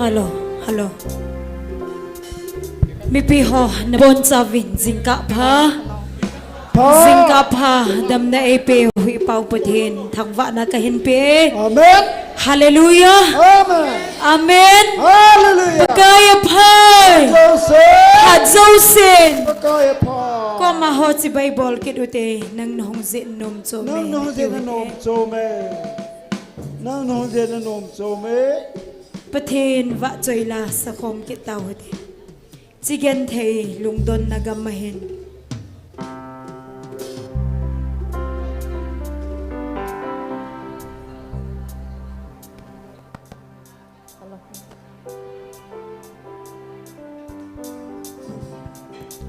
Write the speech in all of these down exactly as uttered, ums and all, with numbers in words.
Hello, hello. Mipi ho, nabonchauvin jingkah pha. Pha. Jingkah pha, damna eipeu hi Pa Pathen thangvahna kahin pe. Amen. Hallelujah. Amen. Amen. Hallelujah. Pakai apha. Phat jousen. Phat jousen. Pakai apha. Koma ho chibai bol kit ute, nang nahung jeh nom chom e. Nang nahung jeh nom chom e. Nang nahung jeh nom chom e. Pathen vahchoi la sakhom kit tau hite. Chi genthei lungdonna gam ahin.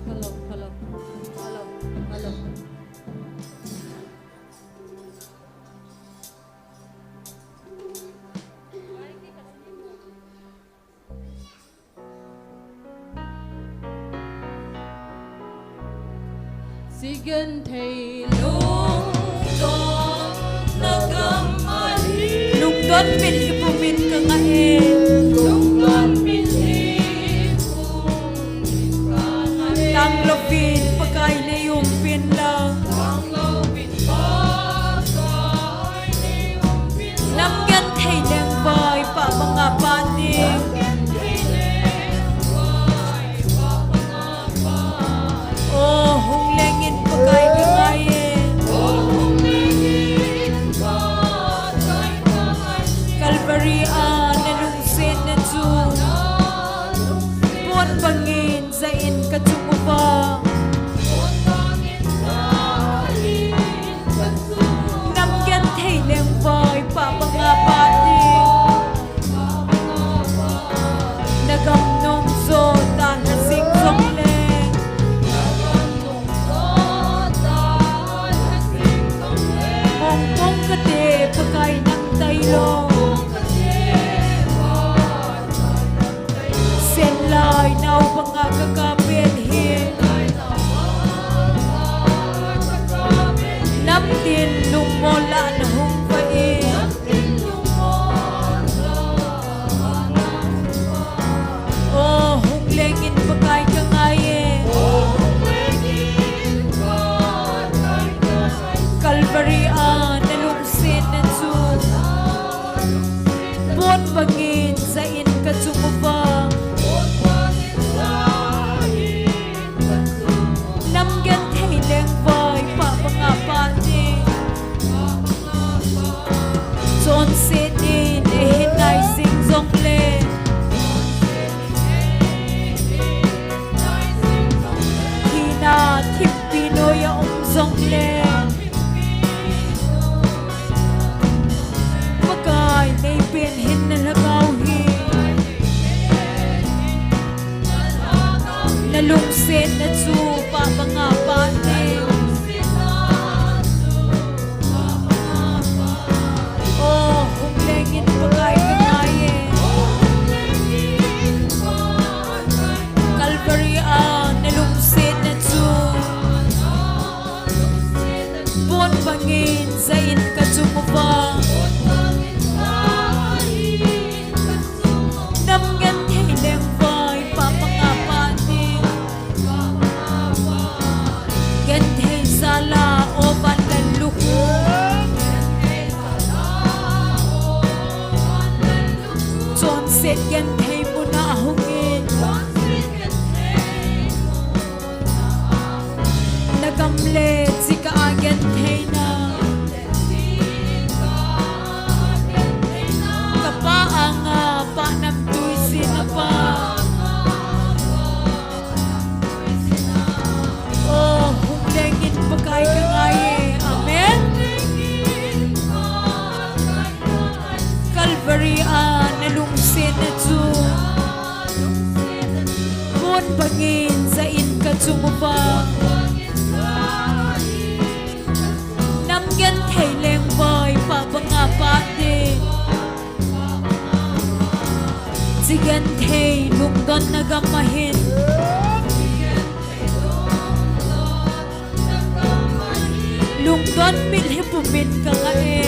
Hello, hello, hello, hello. Chi genthei lungdonna gam ahi. Lungdon mitlhi pumin kangah e. Lungdon mitlhi pumin kangah e. Tanglouvin Pakai nei umpin lang. Tanglouvin Pakai nei umpin lang. Nam genthei lengvai pah banga pah ding. O hung lengin Pakai kangai e. Calvary a nalungsetna chu pon bangin jahin kachung uva. Nam genthei lengvai pah banga pah ding. Nagam nom jo talha jing jongle. Mongpong kate Pakai nang tailou. Senlai nao banga kaka pen hi. Namtin lungmol lah nahung vah e. O hung lengin Pakai kangai e. Calvary a nalungsetna chu pon bangin jahin kachung uva. Nam genthei lengvai pah banga pah ding. Chonset in eihin nai jing jongle. Thina thimpi noiya um jongle. Pakai nei pen hin na lhagao hi. Nalungsetna chu pah banga pah ding. O hung lengin Pakai kangai e. Calvary a nalungsetna chu pon bangin jahin kachung uva. Nam genthei lengvai pah banga pah ding. Genthei jal a o vanlal lukhu. Chonset genthei muna hungin. Nagam le chikah a gentheina. Kapa anga panam tui jin apa. O hung lengin Pakai kangai e. Amen. Calvary a nalungsetna chu pon bangin jahin kachung uva. Nam genthei lengvai pah banga pah ding. Chi genthei lungdonna gam ahin. Lungdon mitlhi pumin kangah e.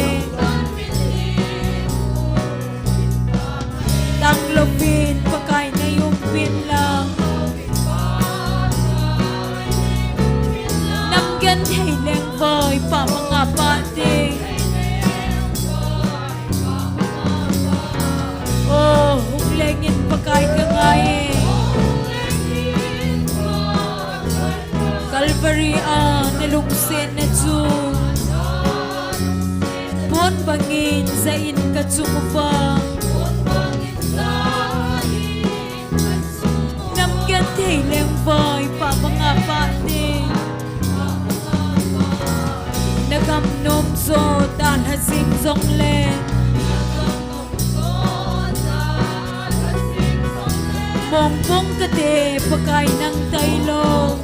Tanglouvin lungsetna chu pon bangin ja in ka chung uva. Nam genthei lengvai pah banga pah ding. Na gam nom jo dalha jing jongle. Mongpong kate Pakai nang tailou.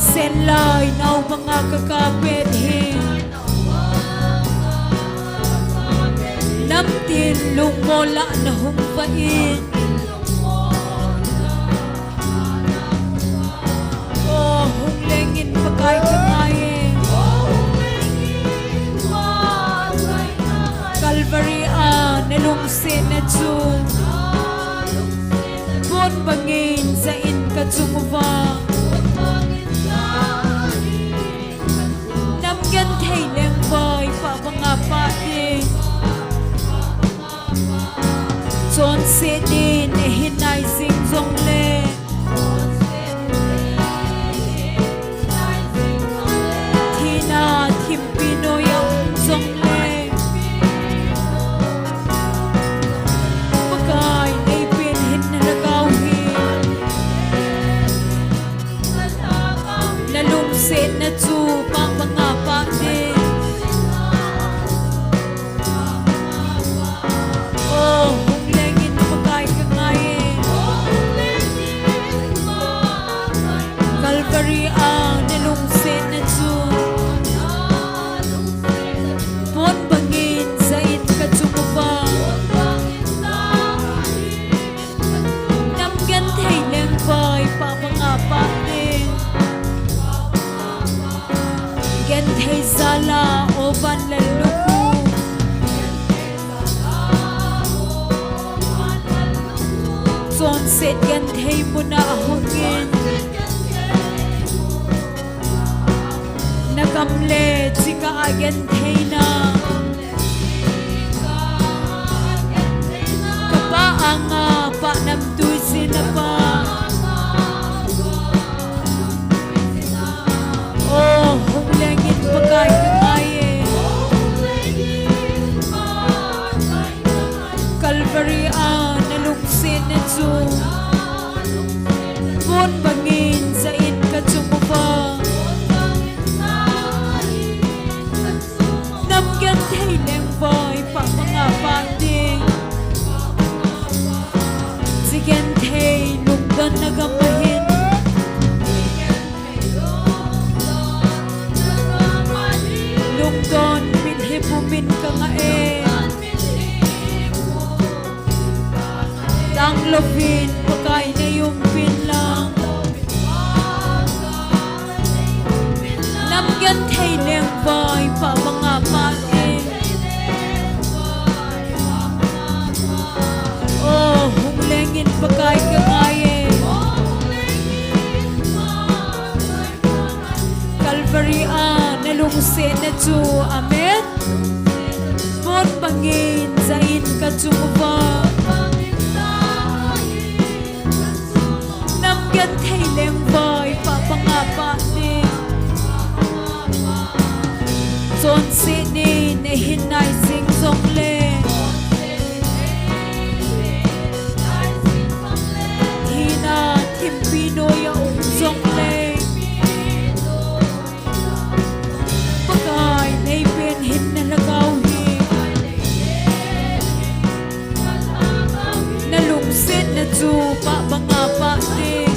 Senlai nau banga ka kapet hi. Namtin lungmol a na hung vah in. O, hung lengin Pakai ka ngai e. Calvary a na lungsetna chu pon bangin ja in ka chung uva. Nam genthei lengvai pah banga pah ding. Chonset in eihin nai jing jongle. Thina thimpi noiya um jongle. Pakai neipen hinna lhagao hi. Na lungsetna chu pah banga pah ding. O, hung lengin Pakai ka ngai e. Calvary a na lungsetna chu pon bangin ja in ka chung uva. Nam genthei lengvai pah banga pah ding. Genthei jal a o van lallukhu. Chonset genthei muna ahungin. Na gam le chika a gentheina. Ka pa anga pah namtui sina pa. O, hung lengin Pakai ka ngai e. Calvary a na lungsetna chu pon bangin ja in ka chung uva. Nam genthei lengvai pah banga pah ding. Chi genthei lungdonna gam ahin. Lungdon mitlhi pumin ka ngah e. Danglouvin Pakai nei umpin lang. Nam genthei lengvai pah banga pah ding. O, hung lengin Pakai ka ngai e. Calvary a na lungsetna chu, amen. Pon bangin ja in ka chung uva. Nam genthei lengvai pah banga pah ding. Chonset in eihin nai jing jongle. Thina thimpi noiya um jongle. Pakai neipen hinna lhagao hi. Na lungsetna chu pah banga pah ding.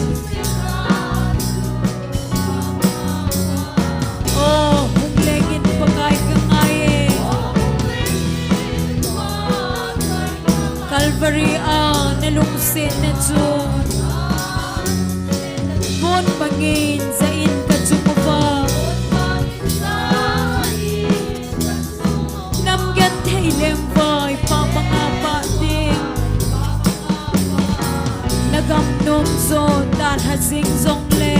O, hung lengin Pakai ka ngai e. Calvary a na lungsetna chu pon bangin ja in ka chung uva. Nam genthei lengvai pah banga pah ding. Na gam nom jo dalha jing jongle.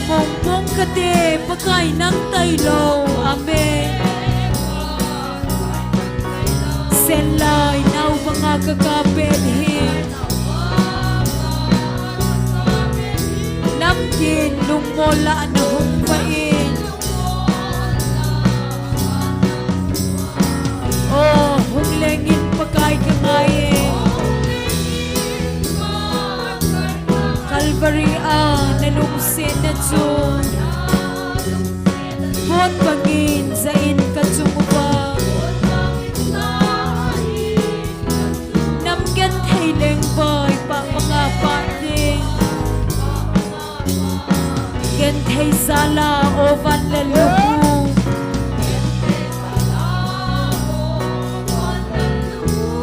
Mongpong kate Pakai nang tailou. Amen. Senlai nau banga ka kapet hi. Tin lungmol lah a na hung vah in. O, hung lengin Pakai ka ngai e. Calvary a na lungsetna chu pon bangin ja in ka chung uva. Nam genthei lengvai pah banga pah ding. Genthei jal a o van le lou.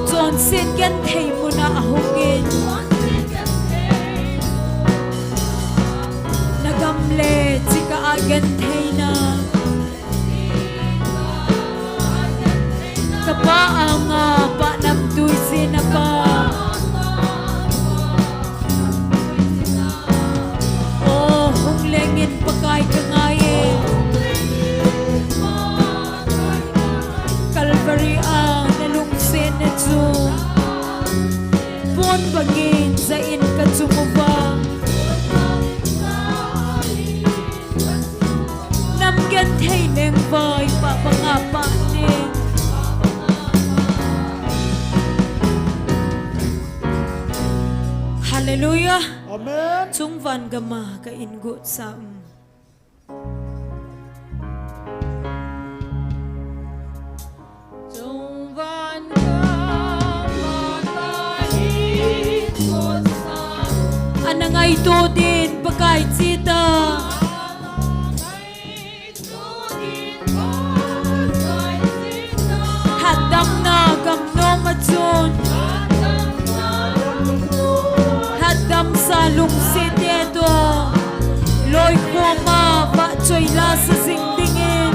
Chonset genthei mun a ahung in. Na gam le chika a gentheina. Ka pa anga pa namtui sina pa. O, hung lengin Pakai ka ngai e. Calvary a na lungsetna chu pon bangin ja in ka chung uva. Nam genthei lengvai pah banga pah ding. Hallelujah. Amen. Chungvan gam a ka in got sa um. Ana ngaito din Pakai chita. Hatdamna gam nom a chun. Hatdamsa lungset te toh. Loikhom a vahchoi lasa jing dingin.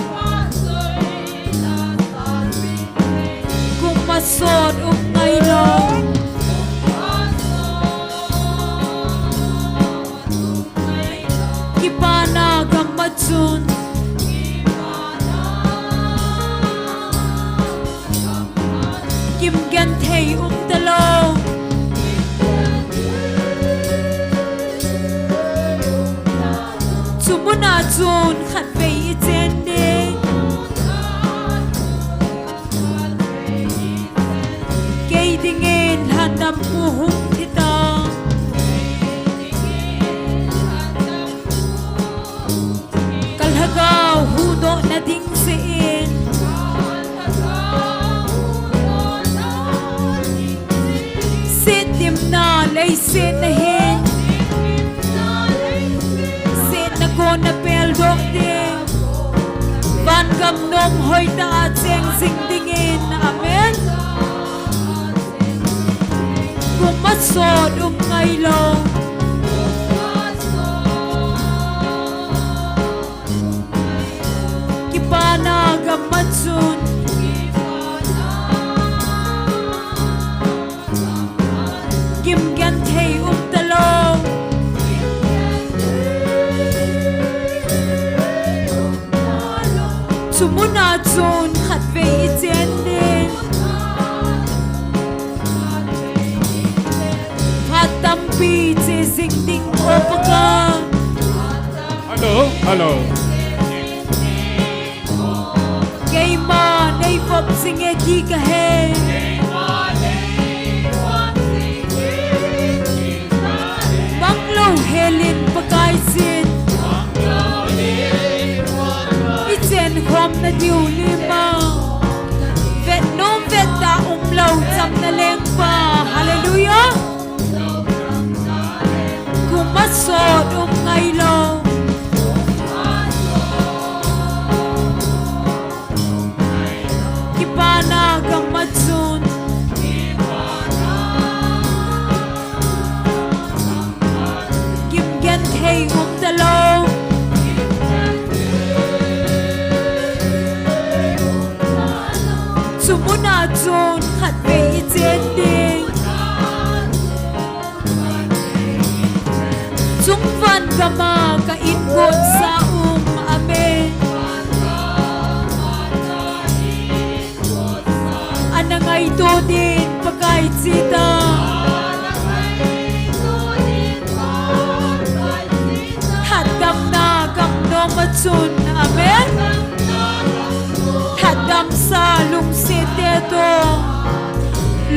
Kum masot um ngailou. Kipana gam a chun. Kim genthei um talou. Chu mun a chun khatvei i chen ding. Kei dingin lhandampu hung thi ta. Ka lhagao huhdohna ding jeh in. Setdimna leiset na hin. Setna kona peldoh ding. Van gam nom hoitah a cheng jing dingin. Amen. Kum masot um ngailou. Kipana gam a chun. Kim genthei um talou. Chu mun a chun khatvei i chen ding. Phat tampi che jing ding o Pakai. Hello, hello. Keima nei vop jing e ti ka he. Manglou helin Pakai sin. I chen khom na diu lima. Vet nom vet da umlou cham na lengpa. Hallelujah. Kum masot um ngailou. Kipana gam a chun. Kim genthei um talou. Chu mun a chun khatvei i chen ding. Chungvan gam a ka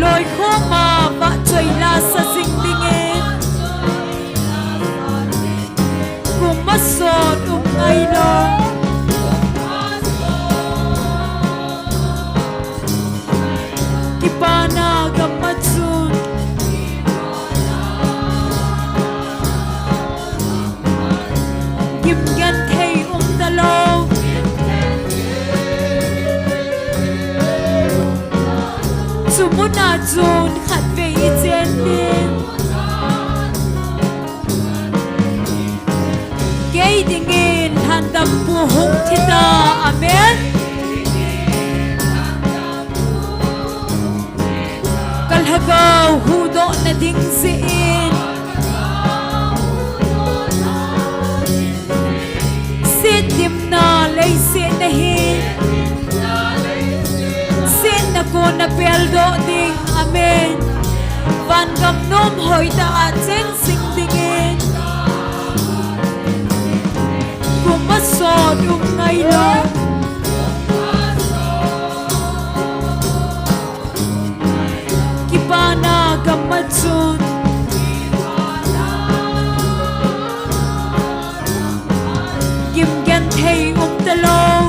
Loikhoma vahchoi lasa jing dingin. Kum masot um ngailou. Kipana gam a chun gimgenthei umtalou. Chumuna chun khatvei ichen ding. Kei dingin lhandampu hung thita. Amen. Ka lhagao huhdohna ding jeh in setdimna leiset nahi. Setna kona peldoh ding. Amen. Vangam nom hoitah a cheng jing dingin. Kum masot um ngailou. Kipana gam a chun gimgenthei umtalou.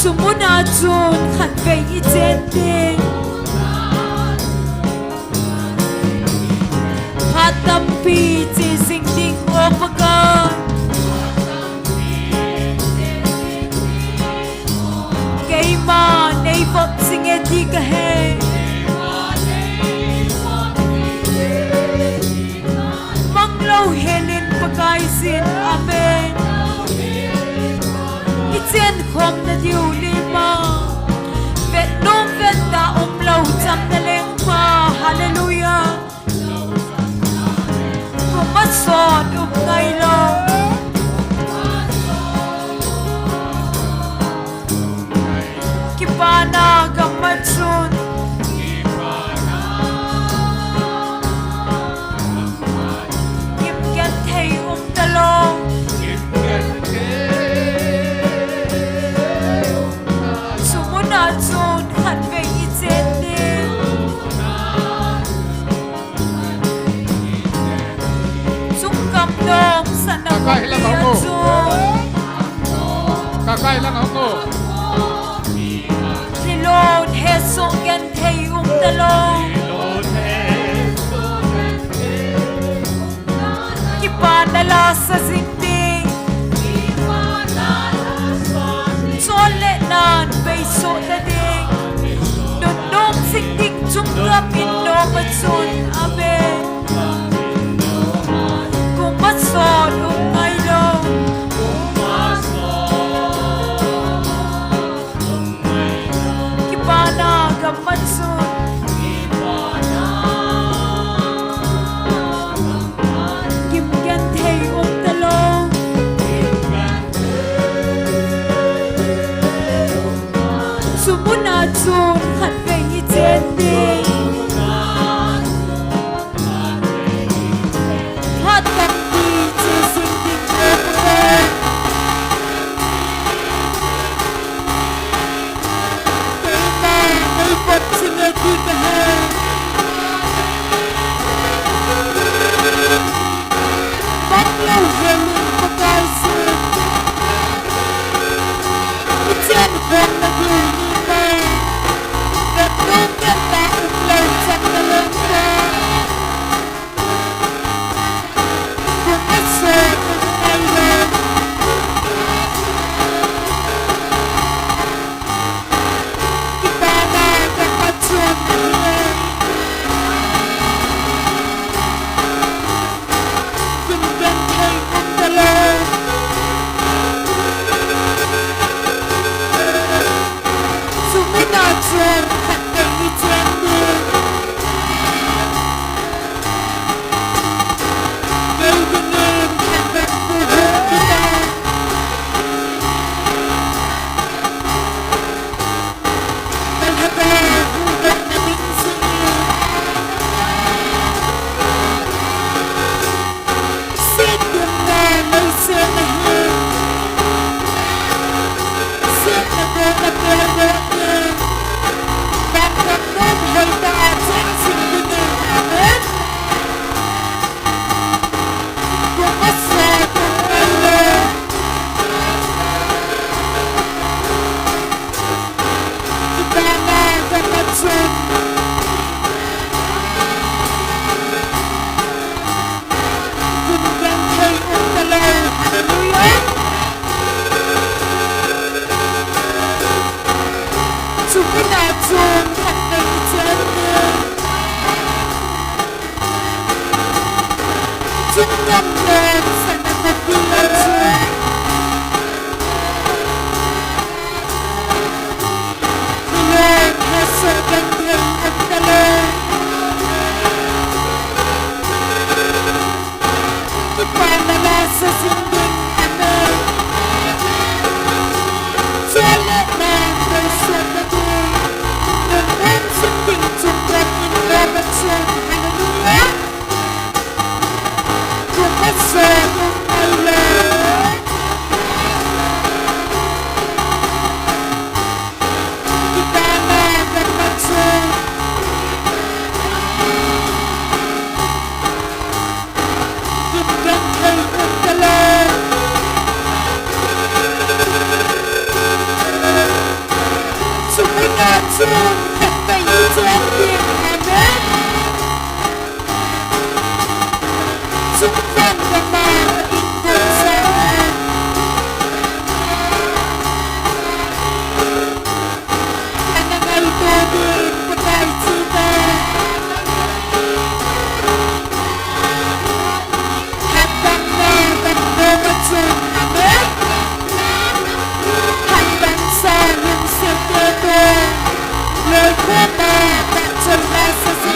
Chumuna chun khatvei ichen ding. Phat tampi che jing ding, O Pakai. Keima neivop jinge ti kahe. Manglou helin Pakaiyin. Amen. Ichen khomna diu lima. Vetnom vetda umlou chamna lengpa. Hallelujah. Kum masot um ngailou. Kipana gam a chun gimgenthei umtalou. Chumuna chun khatvei ichen ding. Chungkam dong sana Kakai lang a hung o. Chun Kakai lang a hung o. Thilon hesoh genthei umtalou. Kipana lasa jing ding. Chonle nan beisoh ta ding. Nunnom jing ding chungkam in nom a chun. Amen. Kum masot um ngailou. Kipana gam a chun gimgenthei umtalou. Chumuna chun khatvei ichen ding. Chunglam le sana kapi a chu. Lord, hesat genthei um talou. Kipana la sa jing ding. Amen. Chule na, na sa ta ding. Na nang sa ding chung ding in na ba chung. Hallelujah. Amen. Sung vang vang ma, in vang sa. Ana ngai to ding, Pakai chi ta. Hatdam na, dam na ma chung, amen. Hatdam sa, lungset te to. Loi ko ma, ta chun na sa sa.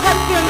Hallelujah.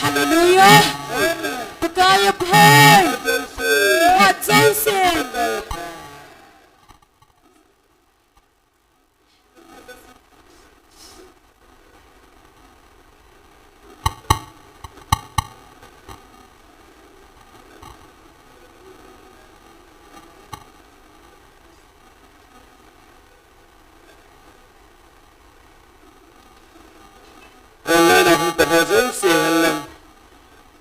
Hallelujah. Pakai aphai. Phat jousen. Online a hung pan ho jouse hen lang.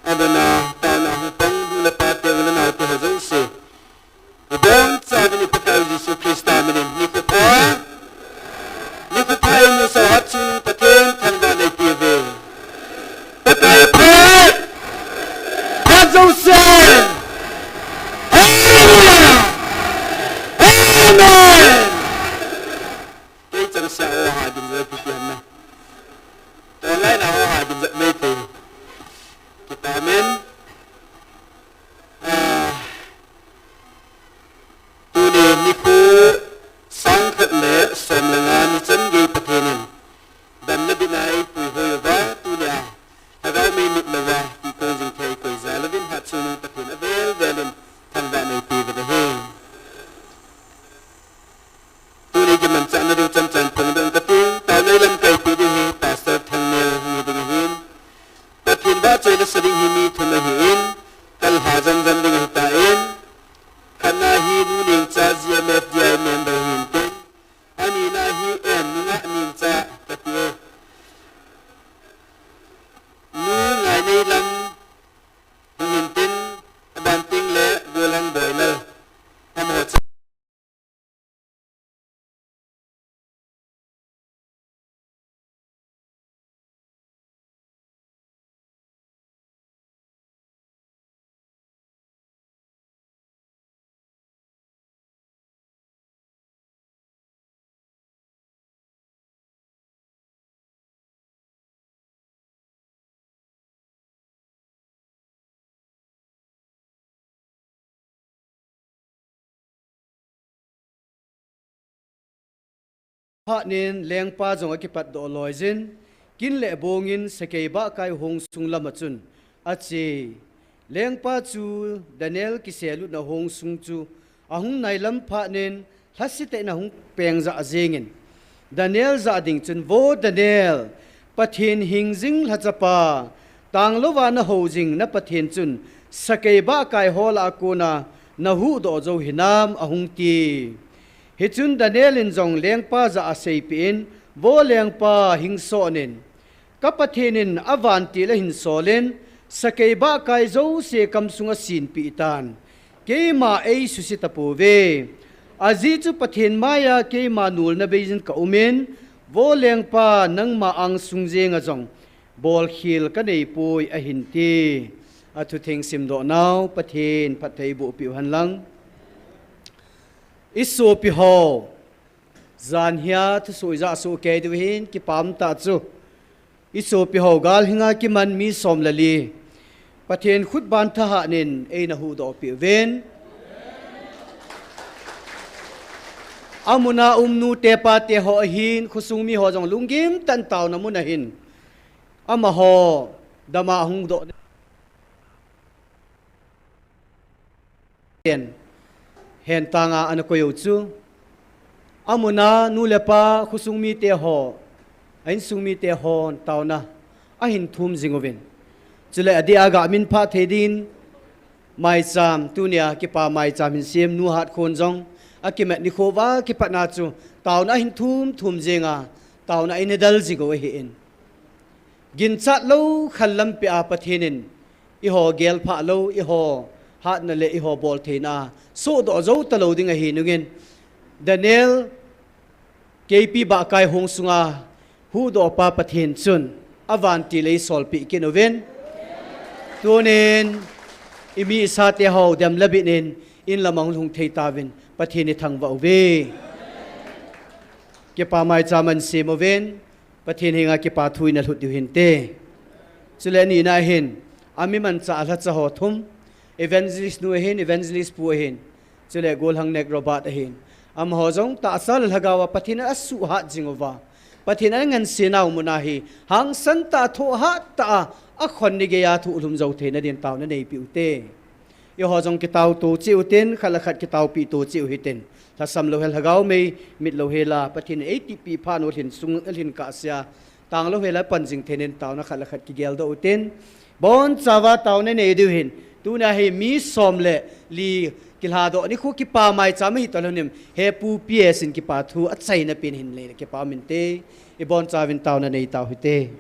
Adang a, tana hung pang nu le pa te, u le nao te ho jouse. Ibonchauvin i Pakai Jesu Christa minin nikho pha, nikho pha i musa hat chun Pathen thangvah nei peh uve. Pakai pha, phat jousen. Hallelujah. Amen. Kei changseh a ho ha ding jeh a kiti ham na. Online a ho ha ding jeh a mei thei. Kipah men. Ah, tuni nikho sang khat le som le nga ni chan gei Pathen in damna dinga eipui hoi uva, tuni a lhagao mei mit louva, kikong jing thei koi jal uvin, hat chungnung Pathen avel vel in thangvah nei peh uve. Tuni kimanchahna ding chan chan phongdoh kate, taona i lamkaipi ding hi Pastor Thangnel hi ding ahin. Pathen vahchoina sa ding hi mi thum ahin, kalha jam jam ding ahitan, khatna hi Nu Nengcha G M F D I member ahin tin, anina hi en Nu Nengcha kati e. Nu Ngaineilam ahin tin, aban teng le Golhang Boilal. Amaho cha Phat nin lengpa jong akipatdoh loi jin, kin le bong in sakei bahkai hong sung lam a chun ache. Lengpa chu Daniel kiselutna hong sung chu ahung nailam phat nin, lhasetna hung peng jah jengin, Daniel jah ding chun, Vo Daniel, Pathen hing jing lhachapa, tanglouva nahou jing na Pathen chun sakei bahkai ho lah a kona nahuhdoh jou hinam, ahung ti. Hichun Daniel in jong lengpa jah a aseipeh in, Vo lengpa, hing soh nin, ka Pathen in avantil ahin sol in, sakei bahkai jouse kamsung a asinpeh tan, keima eisuse tapouve. Ajeh chu Pathen maiya keima nolna beijin ka um in, Vo lengpa, nangma angsung jenga jong bolkhel ka neipoi, ahin ti. A thutheng simdoh nau, Pathen phatthei boh piu hen lang. I sopi ho, jan hia thusoh ija soh kei diu hin kipah tah chu. I sopi ho gal hinga kiman mi som le li. Pathen khut ban thahat in eina huhdoh piu vin. Amuna um nute pate ho ahin, khosung mi ho jong lunggim tah in taona mun ahin. Amaho dama hung doh ten. Hen tanga ana koi u chu. Amuna nu le pa khosung mite ho, a insung mite hon taona ahin thum jing uvin. Chule adeh a ga min pha thei din maicham, tunia kipa maicham hin sem nu hat khon jong akimat nikho va kipatna chu taona ahin thum thum jinga, taona eina del jing u ahin. Ginchat lou khan lampi a Pathen in eiho gelphah lou, eiho hatna le eiho boltheina sohdoh jou talou ding ahi nungin, Daniel K P Bahkai hung sunga huhdoh pa Pathen chun avantil eisolpeh kit uvin. Tunin i mi i sate ho dem le bit in in lam a hung lhung thei tauvin Pathen i thangvah uve. Kipa maicham in sem uvin. Pathen henga kipa thu ina lhut diu hinte. Chule anina hin, ami manchah lhacha ho thum, evangelist nu ahin, evangelist pu ahin, chule golhang nek Robert ahin. Amaho jong tahsa le lhagao a Pathen in asuhhat jing uva, Pathen in angansena u muna hi hangsan tah, thohhat tah a, akhon ni geiya thohlhum jou theina din taona neipiu te. Eiho jong kitao to cheh utin, khat le khat kitaopeh to cheh u hitin. Lhasam louhel lhagao mei, mit louhela Pathen in eitihpeh phat u lhin sung, lhin kahsea, tang louhela pan jing theinin taona khat le khat kigeldoh utin. Bonchauva taona nei diu hin. Tunia hi mi som le li kilhadoh nikho kipa maicham ahi tolhonin, he pu P S in kipa thu achaina pen hin lei le kipa um inte. I bonchauvin taona nei tau hite.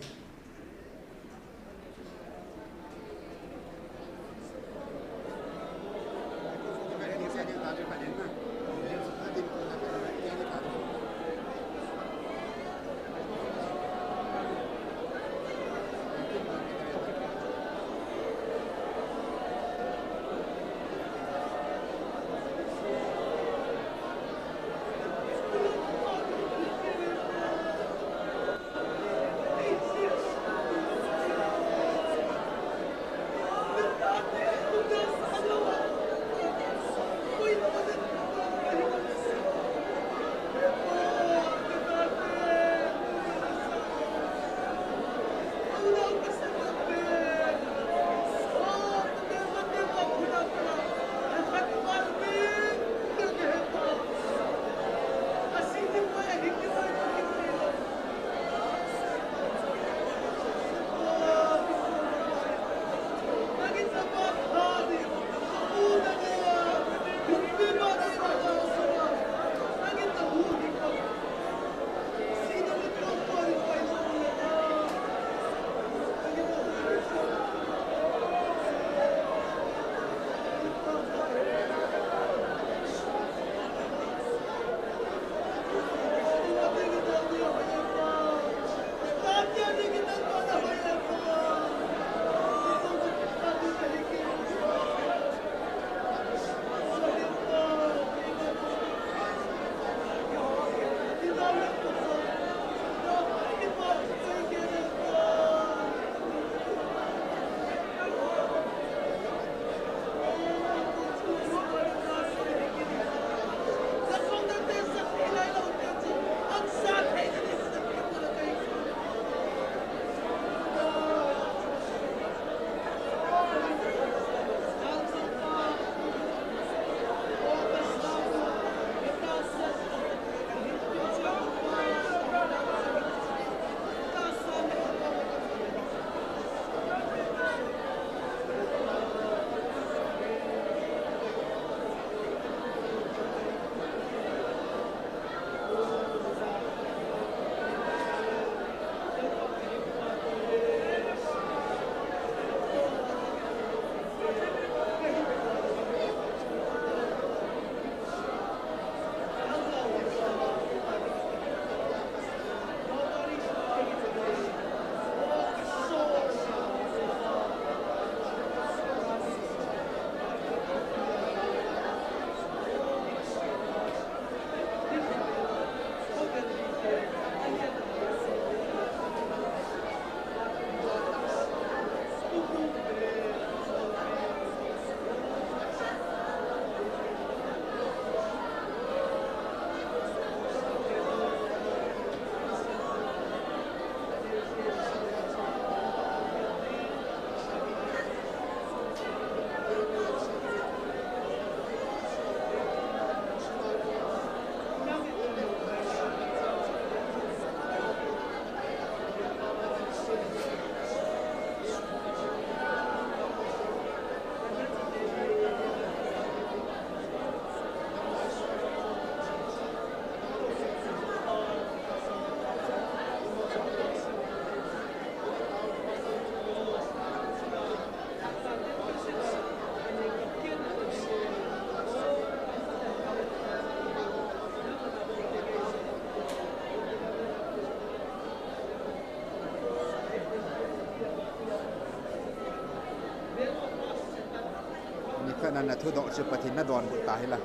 Nana thudoh chu Pathen nadonbut ta hila.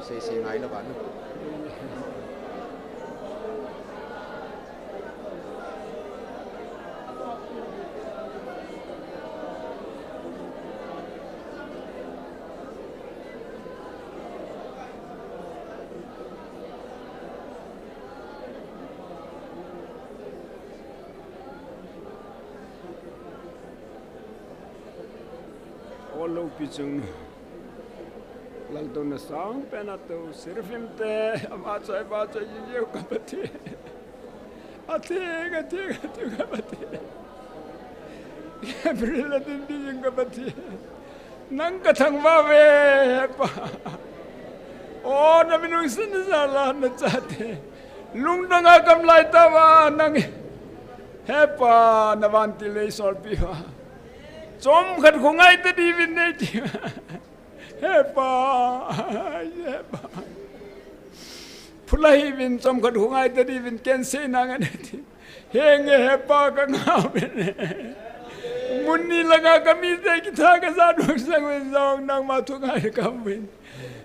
Seise ngai lou va nu. O loupi chungnung. Laltouna sangpen a tou, seraphim te, ama choi, ama choi, jing jing u ka Pathen. Atheng, atheng, atheng ka Pathen. Gabriel adim dim jing ka Pathen. Nang kathangvah uve, Hepa. O, na minung sin na jal a nachate. Lungdong a gam lai tauva, nang. Hepa, na vantil nei solpi uva. Chomkhat khongai tadiuvin nei ti. Hepa, Hepa. Phulai uvin chomkhat khongai tadiuvin kensei nang anei ti. Henge Hepa kangah uvin. Mun ni langa kamite kitha kajat u sang uvin jong nangma thu ngai kaum uvin.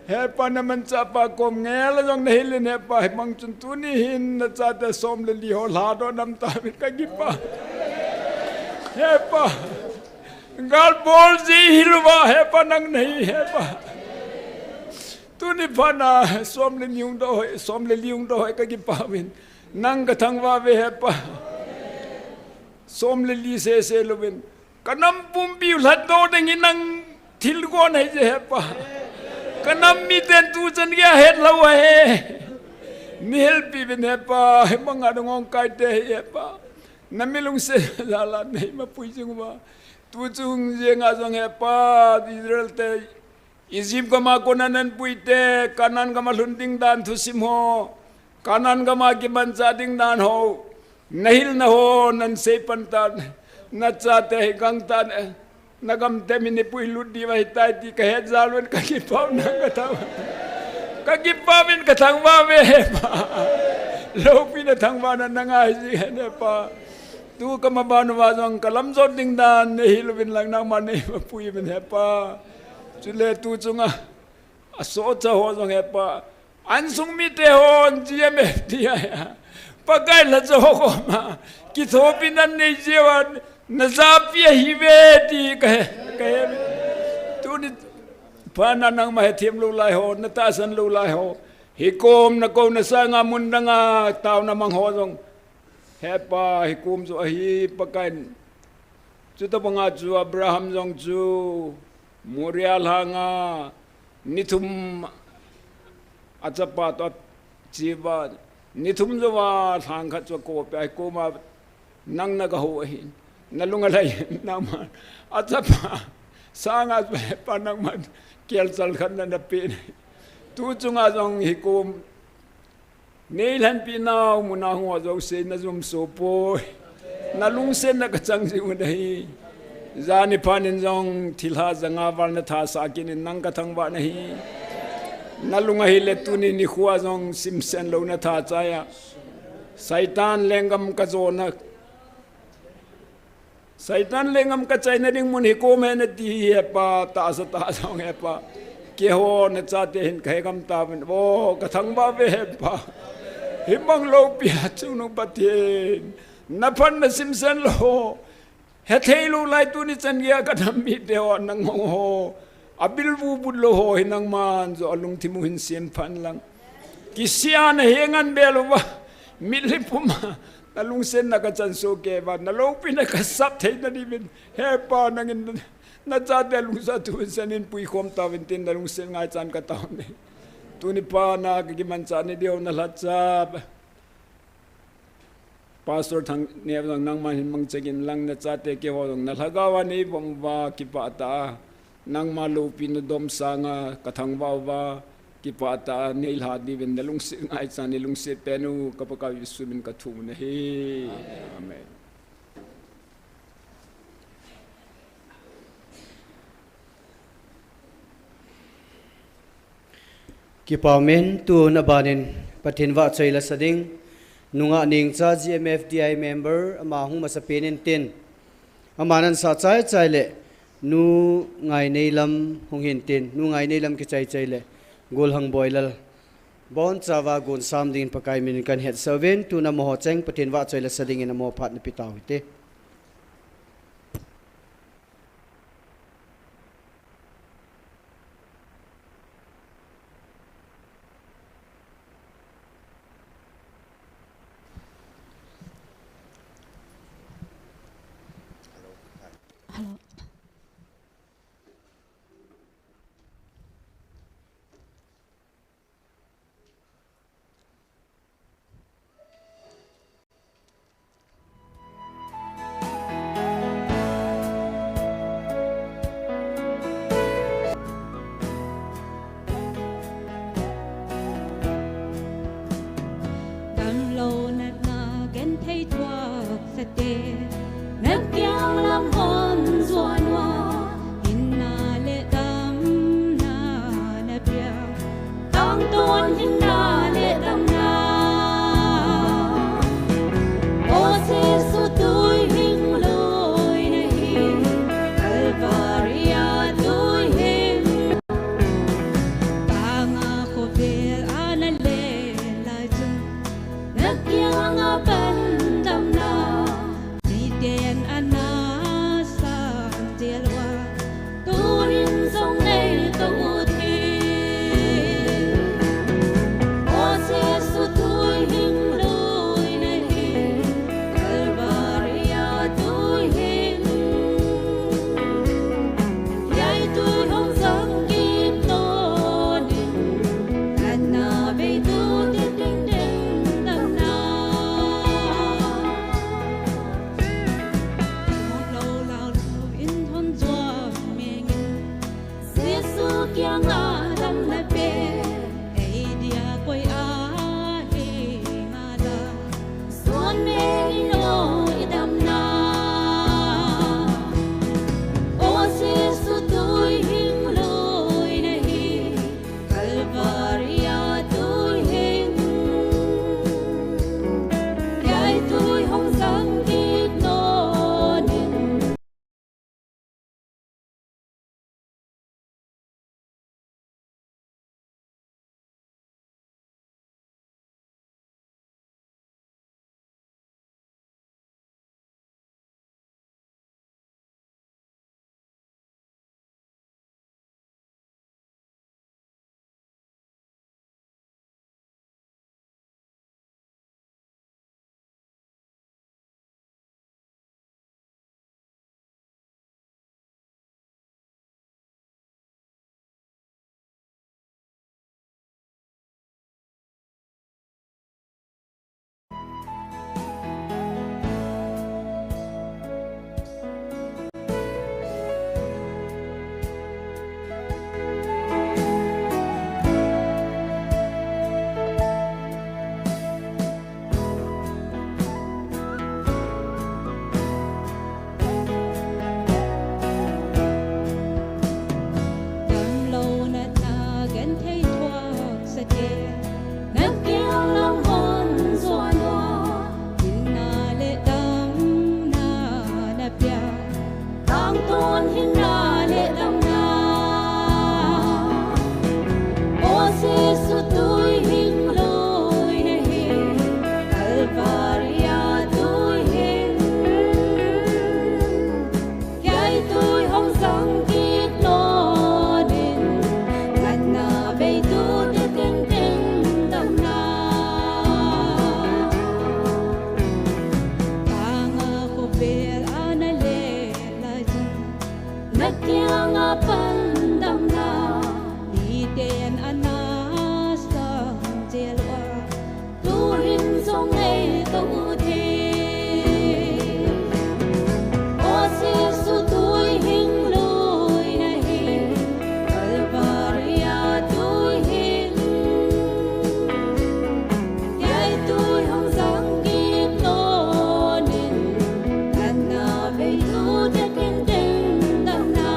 Hepa na manchah pa kom ngel a jong nahil in Hepa hibang chun tuni hin nachate som le li ho lhadoh nam tauvin kakipah. Hepa. Gal bol ji hilouva Hepa nang nahi Hepa. Tuni phat na som le ni hung doh hoi, som le li hung doh hoi kakipah uvin. Nang kathangvah uve Hepa. Som le li sese louvin. Kanam pumpi u lhatdoh ding hi nang thilgon ahi je Hepa. Kanam miten tuchan geiya hetlou ahi. Nei helpi uvin Hepa, hibanga dong ong kaite hi Hepa. Na milungset jal a nei mapui jing uva. Tuchung jenga jong Hepa, Israel te Egypt gama kona nahin puite, Canaan gama lhun ding dan thusim ho, Canaan gama kimanchah ding dan ho, nahilna ho, nahin seipan tan, nachate hi gangtah in, nagam te mi nei puilut diu ahitai ti kahet jal uvin kakipah u nang kathang. Kakipah uvin kathangvah uve Hepa. Loupina thangvahna nanga ahi jing hen Hepa. Tu kamaban uva jong kalamjot ding dan, nei hil uvin lang nangman nei mapui uvin Hepa. Chule tu chunga, asohcha ho jong Hepa. Insung mite hon G M F D I a. Pakai lhacha ho koma. Kithopina nei jeh uva. Najapi ahiuve ti kahe, kahe. Tuni phat na nangma hethem lou lai ho, natahsan lou lai ho. Hikom nakouna sanga mun danga taona mang ho jong. Hepa, hikom chu ahi Pakaiyin. Chuti banga chu Abraham jong chu Moria lhanga ni thum achapa toh ache uva, ni thum jouva lhang khat chu akopi a, hikoma nang nagahou ahin. Nalung alhai nangman. Achapa sanga chu Hepa nangman kelchal khat nana pe in. Tu chunga jong hikom Nei lhenpi nau, muna hung ho jouse na jumso poi. Na lungsetna kachang jing u ahi. Jani phat in jong thilha janga val na thasah kit in nang kathangvah nahi. Na lung ahile tuni nikho a jong simsen lou na tha chai a. Satan lenggam kajona Satan lenggam kachaina ding mun hikom ahi nati hi Hepa, tahsa tah jong Hepa. Keiho nachate hin kahe gam tauvin. Vo, kathangvah uve Hepa. Hibang loupi a chungnung Pathen. Na phatna simsen lou. Hethei lou lai tuni chan geiya kanam mite ho, nangho. Abil vubut lou ho hi nangman joh alungthim u hin sem phat in lang. Kisih a nahenga bel uva. Mitlhi puma. Na lungsetna kachan soh kei uva. Na loupina kasap theina diuvin. Hepa nangin nachate lungsa thu in sen in puikhom tauvin tin na lungset ngaichan katao e. Tuni phat na kakimanchah ni diu na lhacha. Pastor Thangneo jong nangman hin mangcha in lang nachate keiho jong na lhagao a nei vom uva kipah tah a. Nangma loupina dom sanga kathangvah uva kipah tah a nei lha diuvin na lungset ngaichan nei lungset pen u ka Pakai Jesu min kathum u ahi. Amen. Kipa umin, tun abanin Pathen vahchoi lasa ding, nungah Nengcha G M F D I member, ama hung masapen in tin. Ama nansah chai chai le, Nu Ngaineilam hung hin tin, Nu Ngaineilam kichai chai le, Golhang Boilal. Bonchauva gon sam dingin Pakai minin kahin hetsah uvin, tun amaho cheng Pathen vahchoi la sa dingin amaho phat napeh tau hite. Hello. Damlou natna genthei thuak sate, nakiang lam hon juanua, hinna le damna napia, tangton hinna le damna. O Jesu tuihing lui nahi, Calvary a tuihing. Tanga khovel a nalen lai chun, nakianga pan damna, miten ana san jel uva, tuhin jong nei tong u hite. O Jesu tuihing lui nahi, Calvary a tuihing. Hiai tui hong jang kit nanin, natna vei tute tengteng damna. Lou lou lou in hon juan mengin, Jesu kianga damna pe, ei dia koi ahi ngala. Suan mengin o i damna. O Jesu tuihing lui nahi, Calvary a tuihing. Hiai tui hong jang kit nanin. Damlou natna genthei thuak sate, nakiang lam hon juanua, hinna le damna napia, tangton hinna le damna. O Jesu tuihing lui nahi, Calvary a tuihing. Hiai tui hong jang kit nanin, natna vei tute tengteng damna. Tanga khovel a nalen lai chun, nakianga pan damna, miten ana san jel uva, tuhin jong nei tong u hite. O Jesu tuihing lui nahi, Calvary a tuihing. Hiai tui hong jang kit nanin, natna vei tute tengteng damna.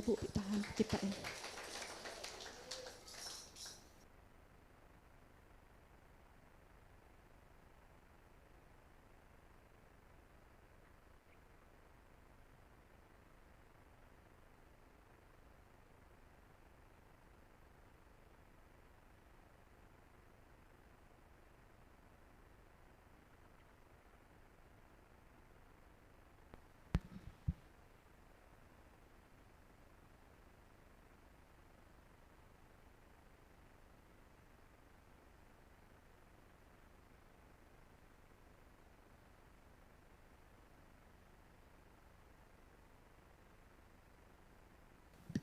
Pupi tahan kita eh.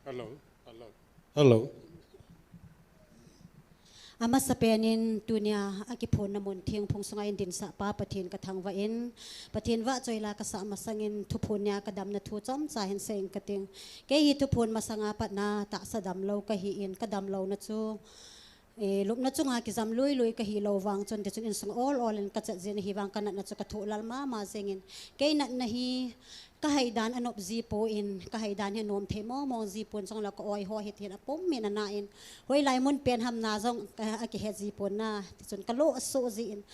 Hello. Hello. Hello. Amasapen in tunia akiphonna mun thingphung sunga eidinsah pa Pathen kathangvah in, Pathen vahchoi la kasah masangin thuphon nia kadamna thu chomcha hin seiyin kating. Kei hi thuphon masanga patna tahsa damlou kahin, kadamlouna chu, eh, lupna chunga kijam luilui kahilou vang chun, tichun insung ol ol in kachat jin ahivang kanatna chu kathoh lal mama jengin. Kei natna hi kahaidan anop jipon, kahaidan hi anom thei mong mong jipon, chule ka-oi ho hi tin apum min ana in. Hoilai mun pen ham na jong, eh, akihe jipon na. Tichun kalo aso jin.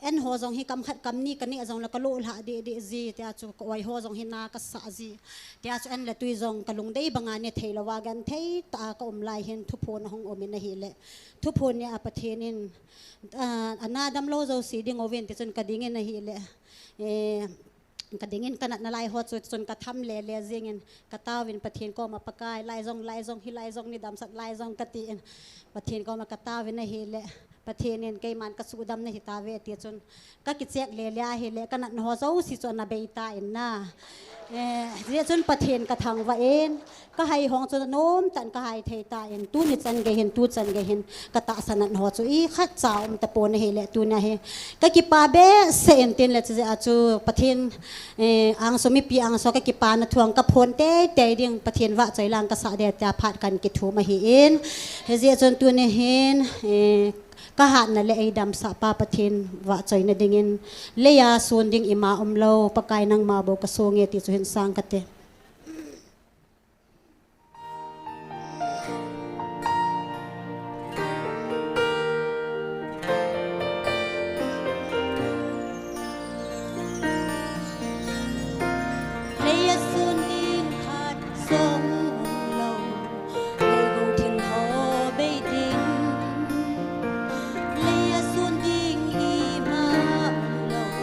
An ho jong hi kam khat kam ni kaneh jongle kalo lha deh deh ji. Tia chu ka-oi ho jong hi na kasah ji. Tia chu an le tui jong kalungdei banga ne theilouva genthei tah a kaum lai hin thuphon ahung um in ahile. Thuphon nia Pathen in, ah, ana damlou jouse ding uvin tichun kadingin ahile. Eh, kadingin kanatna lai ho chu chun katham lele jingin kataovin Pathen koma Pakai lai jong, lai jong, hilai jong nei damsah lai jong katin Pathen koma kataovin ahile. Pathen in keiman kasuhdamna hitauve tichun kakichek lele ahile kanatna ho jouse chu ana beitan na. Eh, hijeh chun Pathen kathangvah in, kahai hong chu nomtah in kahai thei tan, tuni chan gei hin, tu chan gei hin, katahsa natna ho chu ikhatcha um tapon ahile, tunia hi kakipa behseh in tin le chujeh a chu Pathen, eh, angsunga mipi angsunga kakipana thu kaphon teitei ding, Pathen vahchoi lang kasah ding tia phat kan kithum ahin. Hijeh chun tuni hin, eh, kahatna le eidamsah pa Pathen vahchoina dingin, leiya sun ding ima umlou, Pakai nangma bou kasonge ti chu hin sang kate. Leiya sun ding khat jong umlou, leigong thil ho bei ding. Leiya sun ding ima umlou,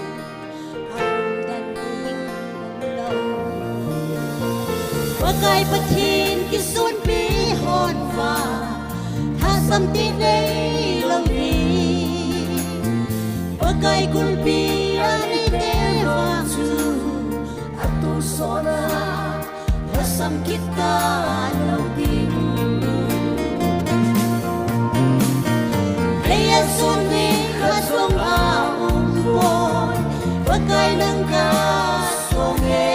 aumdan ding umlou. Pakai Pathen kisonpi hon vang, thasam ti neilou ding. Pakai kulpi aneite vang chu, atonsot a lhasam kit talou ding. Leiya sun ding khat jong aumpoi, Pakai nang kasonge.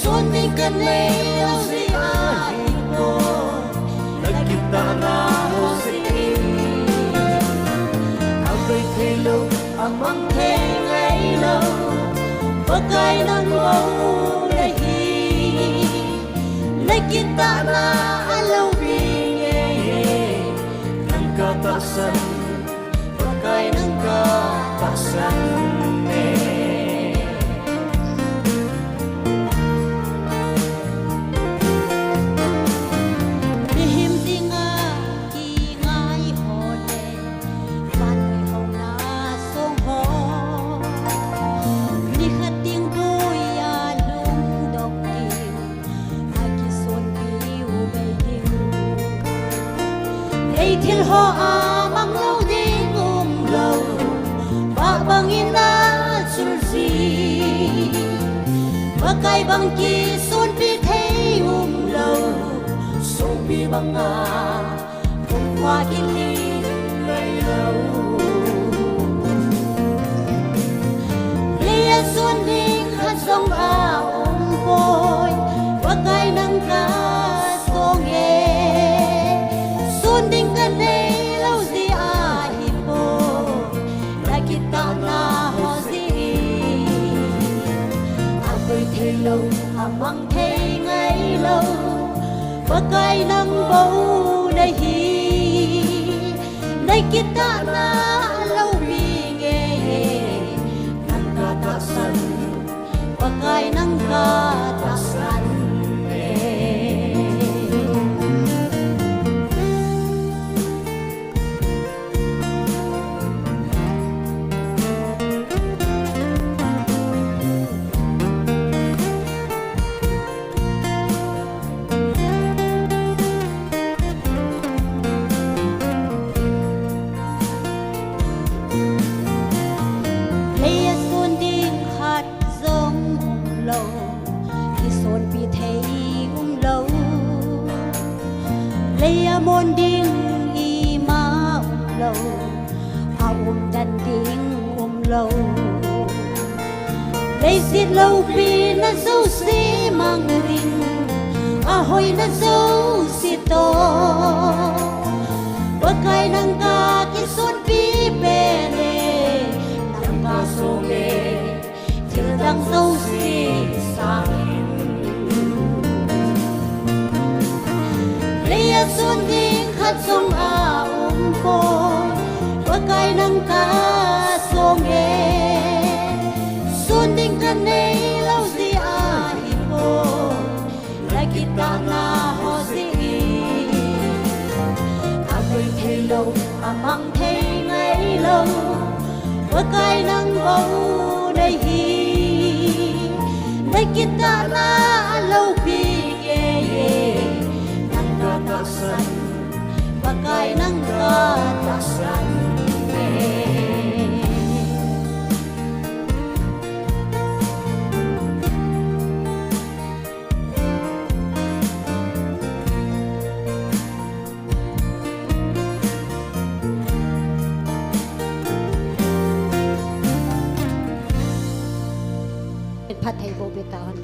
Sun ding kaneilou jeh ahipoi, nakitahna ho jeh in. Abei theilou, amang thei ngailou, Pakai nang bou nahi. Nakitahna alou ding e, nang katahsan, Pakai nang katahsan e. Mihem dinga kingai ho le, vannoi houna song ho, nikhat ding boiya lungdong ding, akisonpiu bei ding. Ei thil ho a manglou ding umlou, vah bangin achul ji. Pakai bang kisonpi thei umlou, songpi banga khum khuh kit ding neilou. Leiya sun ding khat jong aumpoi, Pakai nang kasonge. Sun ding kaneilou jeh ahipoi, nakitahna ho jeh in. Abei theilou, amang thei ngai lo, Pakai nang bou nahi, na kitahna loupi nge, nang katahsan, Pakai nang katahsan e. Lei a sun ding khat jong um lo, kisonpi thei um lo. Lei a mon ding ima um lo, a um dan ding um lo. Leiset loupina jouse mang ding, a hoina jouse toh, Pakai nang kakisonpi pen e, nang kasong e, thil dang jouse sangin. Lei a sun ding khat jong a um poi, Pakai nang kasong e. Sun ding kanei lou jeh ahi poi, na kitahna ho jeh in. A koi thei lou, a mang thei ngai lou, Pakai nang bou nahi, na kitahna loupi nge, nang katahsan, Pakai nang katahsan e. Phat thei bou beh ta hon.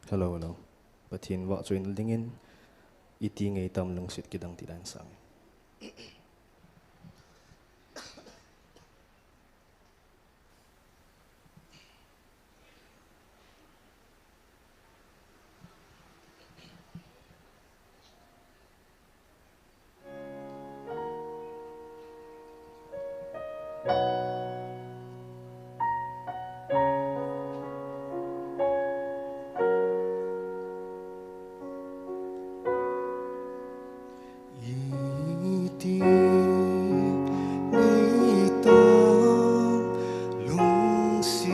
Hello, hello. Pathen vahchoina dingin, iti ngei tam lungset kidang ti dan sang. Iti ngei tam lungset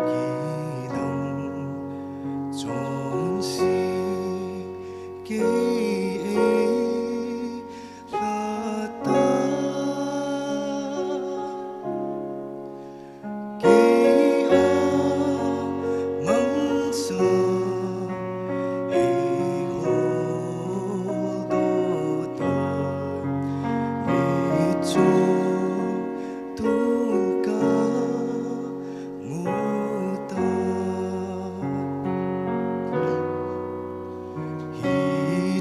kidang chonse kei ei lhata. Kei a mangcha eiho doh tai, michom tun kamu tai. Hi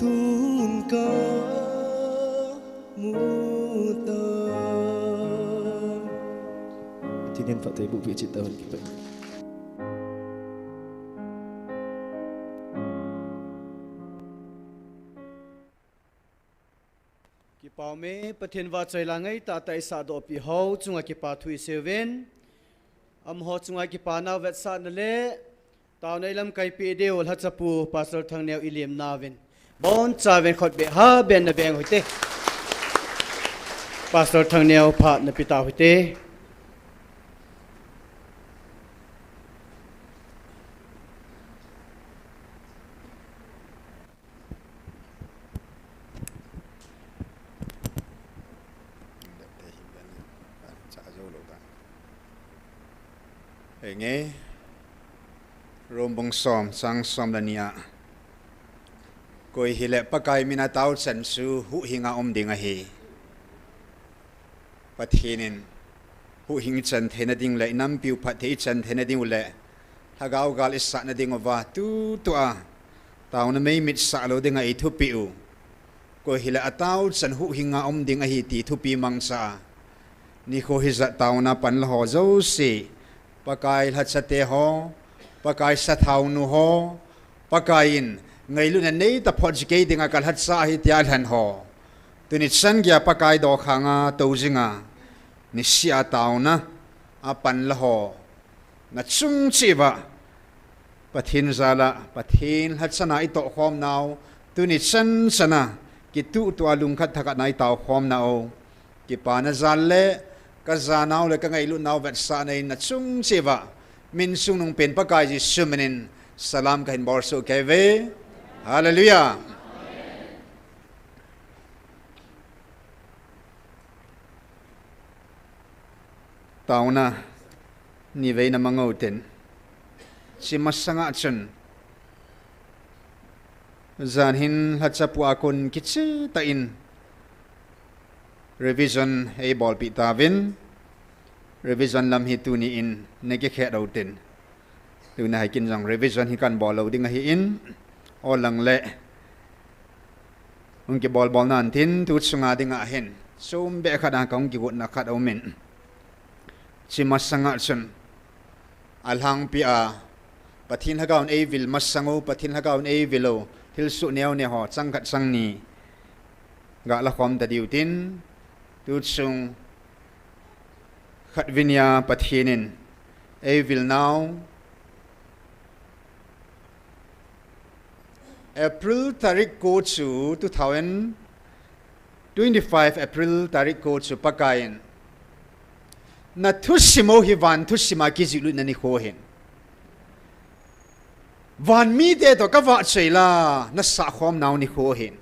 Tun ka mu ta. Pathen in phatthei boh peh cheh tahen, kipa. Kipa ume, Pathen vahchoi la ngaitah tah isahdoh peh ho chunga kipa thu isei uvin. Amaho chunga kipana vetsahna le taona ilamkai peh diu lhachapu Pastor Thangneo ilim nauvin. Boncha uvin khut beh ha beh na beng u hite. Pastor Thangneo phat na pe tau hite. Henge, Rom bung som, chang som le ni a. Koi hile Pakai mina tao chan chu huhhinga um ding ahi. Pathen in huhhing ichan theina ding le inampiu phatthei ichan theina ding u le lhagao gal isahna ding uva tutua taona meimit sah lou dinga eithupeh u. Koi hile atao chan huhhinga um ding ahi ti thupi mangcha a. Nikho hijat taona panla ho jouse, Pakai lhachate ho, Pakai sathaonu ho, Pakai in ngailutna nei taphot ji kei dinga ka lhacha ahi tia lhen ho. Tuni chan geiya Pakai dokhanga tou jinga, nisea taona a panla ho. Na chung cheh uva, Pathen jal a, Pathen lhachana itoh khom nau, tuni chan chana, kituhtuh a lungkhat thakhat na itao khom nau. Kipana jal le, ka janau le ka ngailut nau vetsahna in na chung cheh uva, min chungnung pen Pakai Jesu minin, salam kahin bolsuh kei uve. Hallelujah. Taona, nivei na mang u tin. Chi masanga chun, jan hin lhachapu a kon kicheh tah in revision eibolpeh tauvin, revision lam hi tuni in na kikhet u tin. Tuna hi kin jong revision hi kan bol lou ding ahin, alang le hung kibol bol nan tin, tu chunga dinga hin chom beh khat a ka hung kigotna khat aumin. Chi masanga chun, alhangpi a, Pathen lhagaovin eivil masang u, Pathen lhagaovin eivil u, thilsoh neo neo ho chang khat chang ni ga la khom ta diu tin, tu chung khatvei nia Pathen in eivil nau, April tarik ko chu two thousand twenty-five April tarik ko chu Pakai in, na thusim u hi van thusim a kijih lutna nikho ahin. Van mite toh ka vahchoi la, na sahkhom nau nikho ahin.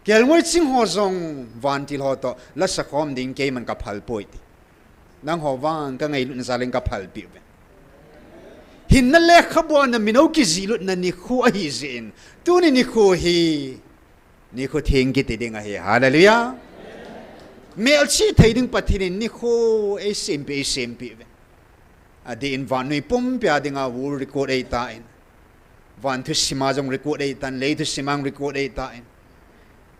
Kelngoi ching ho jong vantil ho toh la sakhom ding keiman ka phal poi ti. Nangho vang ka ngailutna jal in ka phalpeh uve. Hinna lekhabua na min u kijih lutna nikho ahi jeh in, tuni nikho hi nikho theng kiti ding ahi. Hallelujah. Melchih thei ding Pathen in nikho eisempeh, eisempeh uve. Adeh in vannoi pumpi a dinga world record eitan, van thusim a jong record eitan, lei thusim a jong record eitan,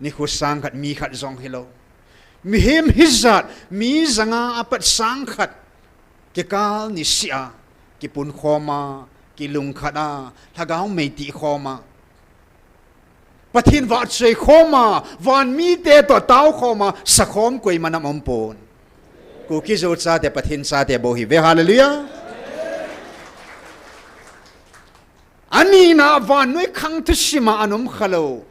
nikho sang khat mi khat jong hilou, mihem hijat mi janga apat sang khat kikal niseh a kipunkhom a, kilungkhat a, lhagao mei tihkhom a, Pathen vahchoi khom a, van mite toh taokhom a, sakhom koiman aumpon. Kuki Zo chate, Pathen chate bou ahiuve, hallelujah. Anina vannoi khang thusim a ana um khalou,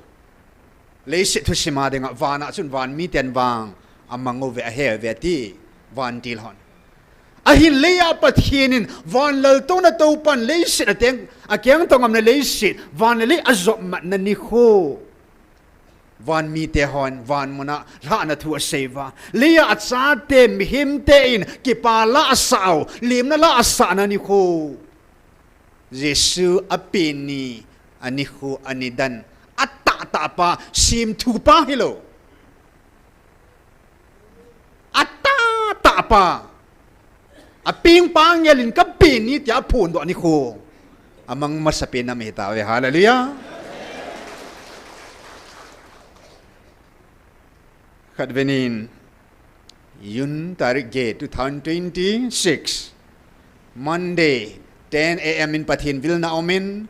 leiset thusim a dinga, vana chun van miten vang amang uve, ahe uve ati, vantil hon. Ahin leiya Pathen in van laltouna toupan leiset ateng, akengto ngamna leiset, van le lei ajopmatna nikho, van mite hon van muna lhahna thu asei uva, leiya achate mihemte in kipa la asah u, lemna la asahna nikho, Jesu apen ni, anikho, anidan, atahtah pa, semthu pa hilou, atahtah pa, apengpa ngel in kapen ni tia aphondoh nikho, amang masapen nam ahitauve, hallelujah. Khat venin, June tarik get two thousand twenty-six, Monday, ten a.m. in Pathen vilna umin,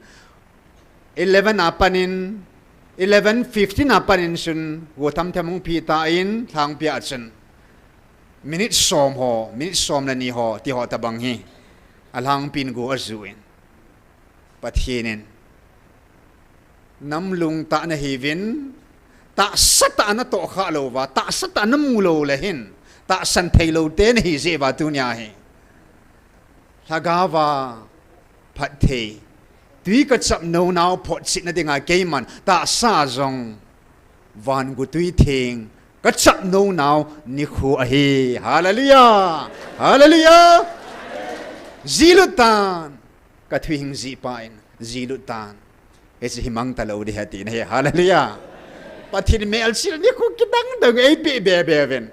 eleven apanin, eleven fifteen apanin chun, go tham them hung phi tan, lhangpia chun. Minute som ho, minute som le ni ho, ti ho tabang hi. Alhangpin go ajuin. Pathen in. Nam lungtah nahiuvin, tahsa tah natoh khah lou uva, tahsa tah namu lou le hin, tahsan thei lou te nahi jeh uva tunia hi. Lhagao va phatthei, tui kachap nonau photchetna dinga keiman, tahsa jong, van gotui theng, kachap nonau nikho ahi. Hallelujah! Hallelujah! Jilut tan. Ka thuhing jih pa in, jilut tan. Hiche hi mang talou ding ahi ati nahi. Hallelujah. Pathen melchih nikho kidang dang eipeh be be uvin.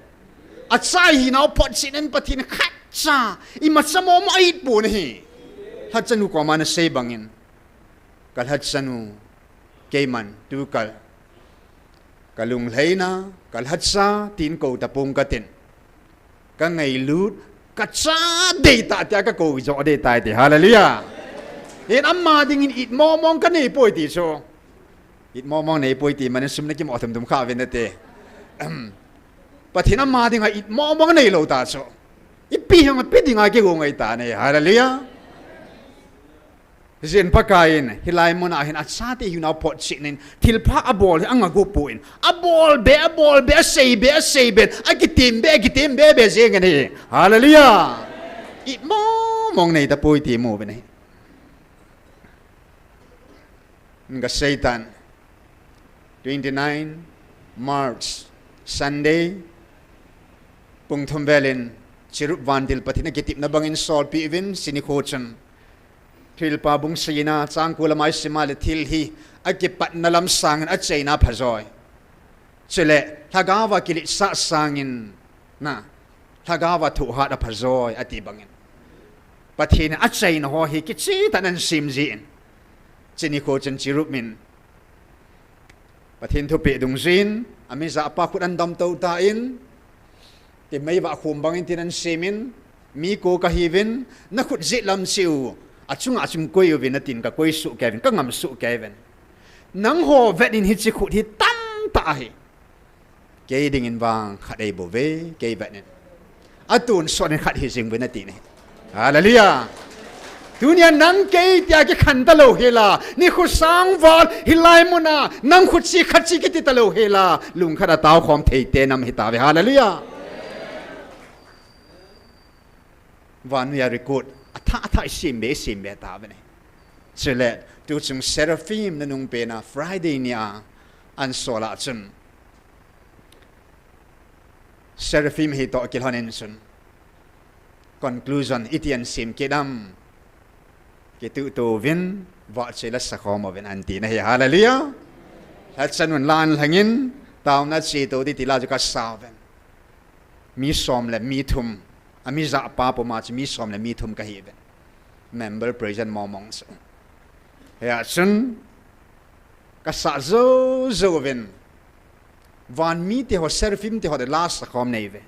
Acha hinau photchetnan Pathen khatcha, imacha momo a-it pon ahi. Lhachanu koma nasei bangin. Ka lhachanu, keiman, tukal. Ka lunglhaina, ka lhacha, tin kou tapong katin. Ka ngailut, kacha dei tah tia ka kou jo dei tai ti. Hallelujah. Hin ama dingin it momong ka nei poi ti chu. It momong nei poi ti manin sum nakimo thum thum kha uvin nate. Pathen ama dinga it momong nei lou ta chu. Ipi hung ipi dinga kigong ngai ta ne. Hallelujah. Jin Pakai in, hilai muna hin achate hinau photchetnin, thilpha abol hi anga go pon. Abol be, abol be, asei be, asei be, akitim be, akitim be, be jeng ahi. Hallelujah. It momong nei tapoi ti mu be nahi. Nga Satan. Twenty-nine March, Sunday, pung thum velin, Chirup Vantil Pathen akitepna bangin solpeh uvin, chuni nikho chun. Thilpa bung sagina, chang ko lama isim a le thil hi, akipatna lam sangin achaina phajoi. Chule, lhagao va kiletsah sangin, na, lhagao va thohhat aphajoi, ati bangin. Pathen in achaina ho hi kicheh tah in ahin sem jin. Chuni nikho chun Chirup min. Pathen thupeh dungjui in, amijah pa khut ahin damtou tan, timei vah khum bangin tin ahin semin, mi ko kahiuvin, nakhut jet lam cheh u, achunga chun koi uvin atin kakoi soh kei uvin, kangam soh kei uvin. Nangho vetnin hiche khut hi tamtah ahi. Kei dingin vang khat eibouve, kei vetnin. Atonsot in khat hijing uvin ati nahi. Hallelujah. Tunia nang kei tia kikhen talou hela, nikho sang val hilai muna, nang khut cheh khat cheh kiti talou hela, lungkhat a taokhom thei te nam hitauve. Hallelujah. Vannoi a record, athah athah isem be, isem be tauve ne. Chule, tuchung Seraphim nanung pena Friday nia, ahin sol a chun. Seraphim hi toh kilhonin chun. Conclusion, iti ahin sem kit em. Kituhto uvin, vahchoi la sakhom uvin ahin ti nahi. Hallelujah. Lhachanun la ahin lhangin, taona chetou ding ti la chu kasa uvin. Mi som le mi thum. Amijah pa puma chu mi som le mi thum kahiuvin. Member present momong chu. Hia chun, kasah jou jou uvin. Van mite ho, Seraphim te ho de la sakhom neiuve.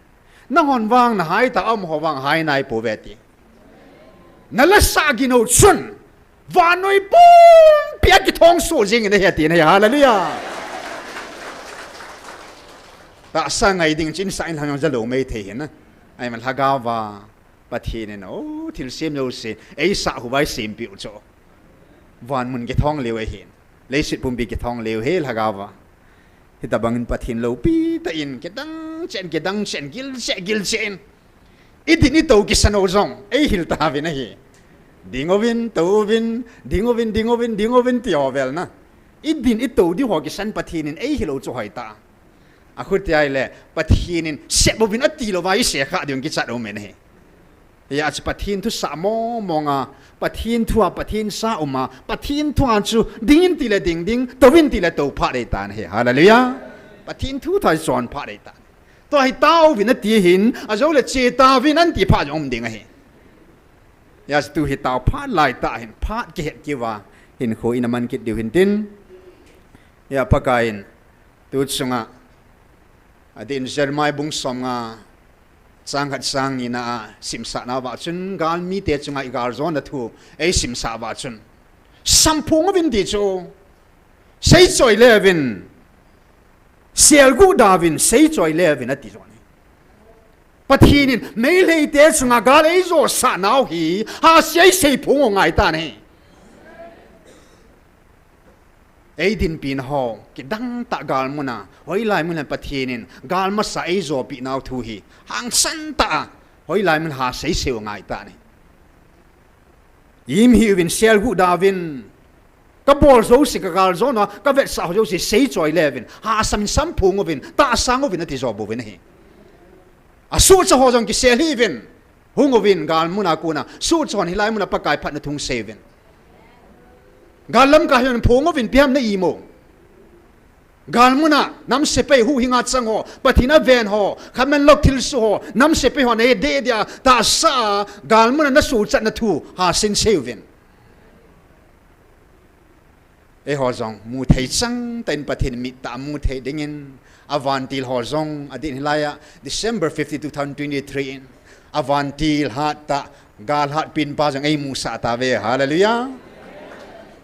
Nahon vang nahai ta, amaho vang hai naipouve ti. Nala sah gin u chun. Vannoi pumpi a kithong soh jing in ahi ati nahi. Hallelujah. Tahsa ngai ding chun sah in lhang jong jalou mei thei hin na. Ahivangin lhagao va. Pathen in, o, thilsem jouse, eisah uva eisempeh u chu. Van mun kithong lheh u ahin. Leiset pumpi kithong lheh u ahi lhagao va. Hitobangin Pathen loupi tah in, kidang cheh in, kidang cheh in, gil cheh, gil cheh in. Idin itou kisan u jong, eihil tauvin ahi. Ding uvin, tou uvin, ding uvin, ding uvin, ding uvin ti ho vel na. Idin itou ding ho kisan Pathen in eihil u chu hoitah. Akhuti ahile, Pathen in sep uvin ati louva isep kha ding kichat um in ahi. Hia chu Pathen thu sah mong mong a, Pathen thu a, Pathen sa um a, Pathen thu a chu ding in tile ding ding, tou in tile tou phat dei tan ahi. Hallelujah. Pathen thu thu a chon phat dei tan. Tua hi tauvin ati hin, ajou le che tauvin ahin ti phat jong um ding ahi. Hia chu tu hi tao phat lai tah hin, phat kihet kit uva, hinkho in aman kit diu hin tin. Hia Pakai in, tu chunga, Adeh in Jeremiah bung somnga chang khat chang nina a simsah nauva chun, galmite chunga i galjona thu ei simsah uva chun, samphong uvin ti chu, seichoi le uvin, selguh da uvin, seichoi le uvin ati jong ahi. Pathen in Meiteite chunga gal eijosah nau hi, hahsa a i seiphong u ngai tan ahi. Ei dinpi nau ho, kidang tah galmun a, hoilai mun a Pathen in gal masa eijopeh nau thu hi, hangsan tah a, hoilai mun a hahsa a i sei u ngai tan ahi. Im hih uvin, selguh da uvin, ka bol jouse, ka galjona, ka vetsah ho jouse, seichoi le uvin, hahsa in samphong uvin, tahsa uvin ati jo bouvin ahi. Asuhcha ho jong kisel hih uvin, hung uvin, galmun a kona, suhcha hon hilai mun a Pakai phatna thu hung sei uvin. Gal lamkai hon phong uvin, ipi ham na imu. Galmun a, nam sepai huhhing a chang ho, Pathen a ven ho, khamen lok thilsoh ho, nam sepai ho na he deh deh a, tahsa a, galmun a na suhchatna thu, hahsa in sei uvin. Eiho jong, mu thei chang tah in Pathen mit tah a mu thei dingin, a vantil ho jong, adeh in hilai a, December fifteen, two thousand twenty-three in, a vantil hat tah, gal hatpen pa jong ei musah tauve, hallelujah.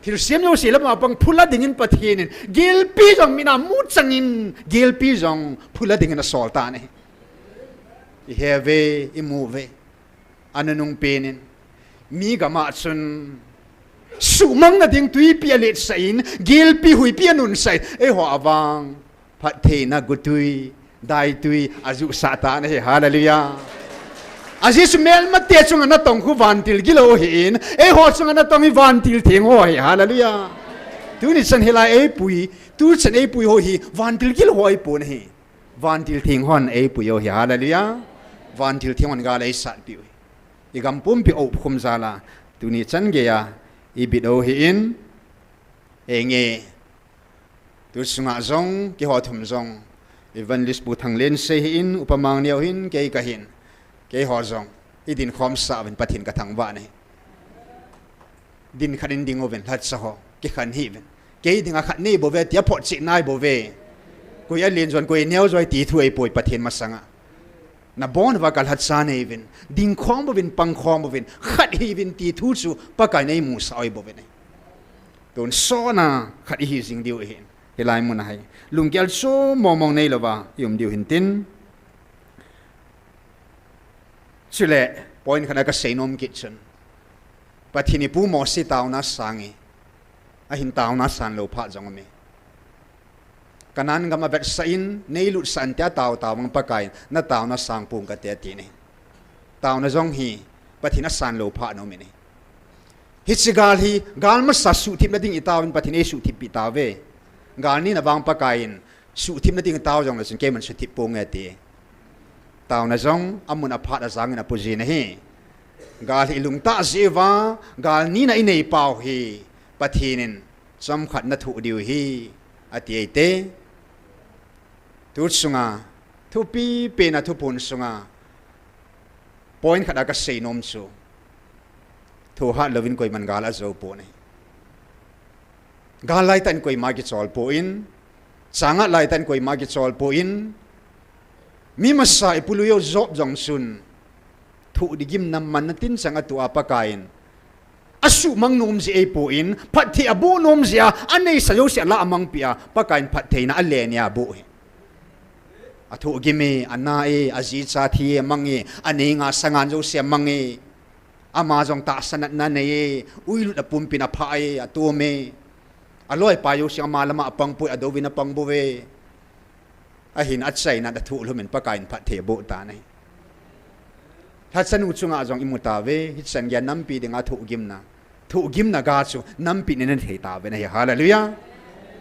Thilsem jouse lama pang phula dingin Pathen in, gelpi jong mit a mu chang in, gelpi jong phula dingin asol tan ahi. I he uve, i mu uve. Anunung pen in, mi gam a chun, suhmang na ding twipi aletsah in, gelpi huipi anunsah in, eiho a vang, phattheina gotwi, daitwi, ajuhsah tan ahi, hallelujah. Ajeh chu melmate chunga natong khu vantil gil ho ahin, eiho chunga natong hi vantil theng ho ahi, hallelujah. Tuni chan hilai eipui, tuchan eipui ho hi, vantil gil ho ahipon ahi. Vantil theng hon eipui u ahi, hallelujah. Vantil theng hon gal eisatpeh u ahi. I gam pumpi a um khum jal a, tuni chan geiya, i bit u ahin, enge, tu sunga jong, keiho thum jong, Evangelist Pu Thanglensei ahin, Upa Mangneo ahin, kei kahin, keiho jong, i dinkhom sah uvin Pathen kathangvah in ahi. Din khat in ding uvin, lhatsa ho, kikhen hih uvin. Kei dinga khat nei bouve, tia photchet nai bouve. Koi alen jong, koi neo jong ti thu ahipoi Pathen masanga. Nabon uva kalhatsa nei uvin, dingkhom uvin, pangkhom uvin, khat hih uvin ti thu chu Pakai in eimusah u ahi bouvin ahi. Tonsot a khat ihi jing diu ahin, hilai mun a hi. Lunggel chom mong mong neilouva i um diu ahin tin. Chule, point khat a kasei nom kit chun, Pathen in Pu Mose taona asang e, ahin taona asan lou phat jong aume. Canaan gam avetsah in, neilutsah in tia tao tao vang Pakai in, nataona asang ponge kati ahi. Taona jong hi, Pathen in asan lou phat aume. Hiche gal hi, gal masa suhthip nading itao in Pathen in eisuhthip peh tauve. Gal nina vang Pakai in, suhthip nading tao jongle chun keiman suhthip ponge ati. Taona jong amun aphat a jangin apu jin ahi. Gal hi ilungtah jeh uva, gal nina inei pau hi, Pathen in chomkhat nathoh diu ahi, ati eite. Tu sunga, thupi pen a thuphon sunga, point khat a kasei nom chu, thohhat louvin koiman gal ajou pon ahi. Gal laitah in koima kichol poi, changat laitah in koima kichol poi, mi masa ipu lui u Job jong chun, thohgimna manna tin chang atoh a Pakai in, asuhmang nom jeh ahipoi, phatthei aboh nom jeh a, aneisa jouse alah amangpeh a, Pakai in phattheina alen a aboh ahi. Athohgim e, ana e, ajicha thi e, amang e, anei nga sa ngan jouse amang e. Ama jong tahsa natna anei e, uilut apumpin aphah e, atom e. Aloipa jouse ama lama apang poi, adouvin apang bouve. Ahin achaina a thohlhum in Pakai in phatthei aboh tan ahi. Lhachanu chunga jong imu tauve, hichan geiya nampi dinga thohgimna. Thohgimna ga chu nampi in anei thei tauve ahi, hallelujah.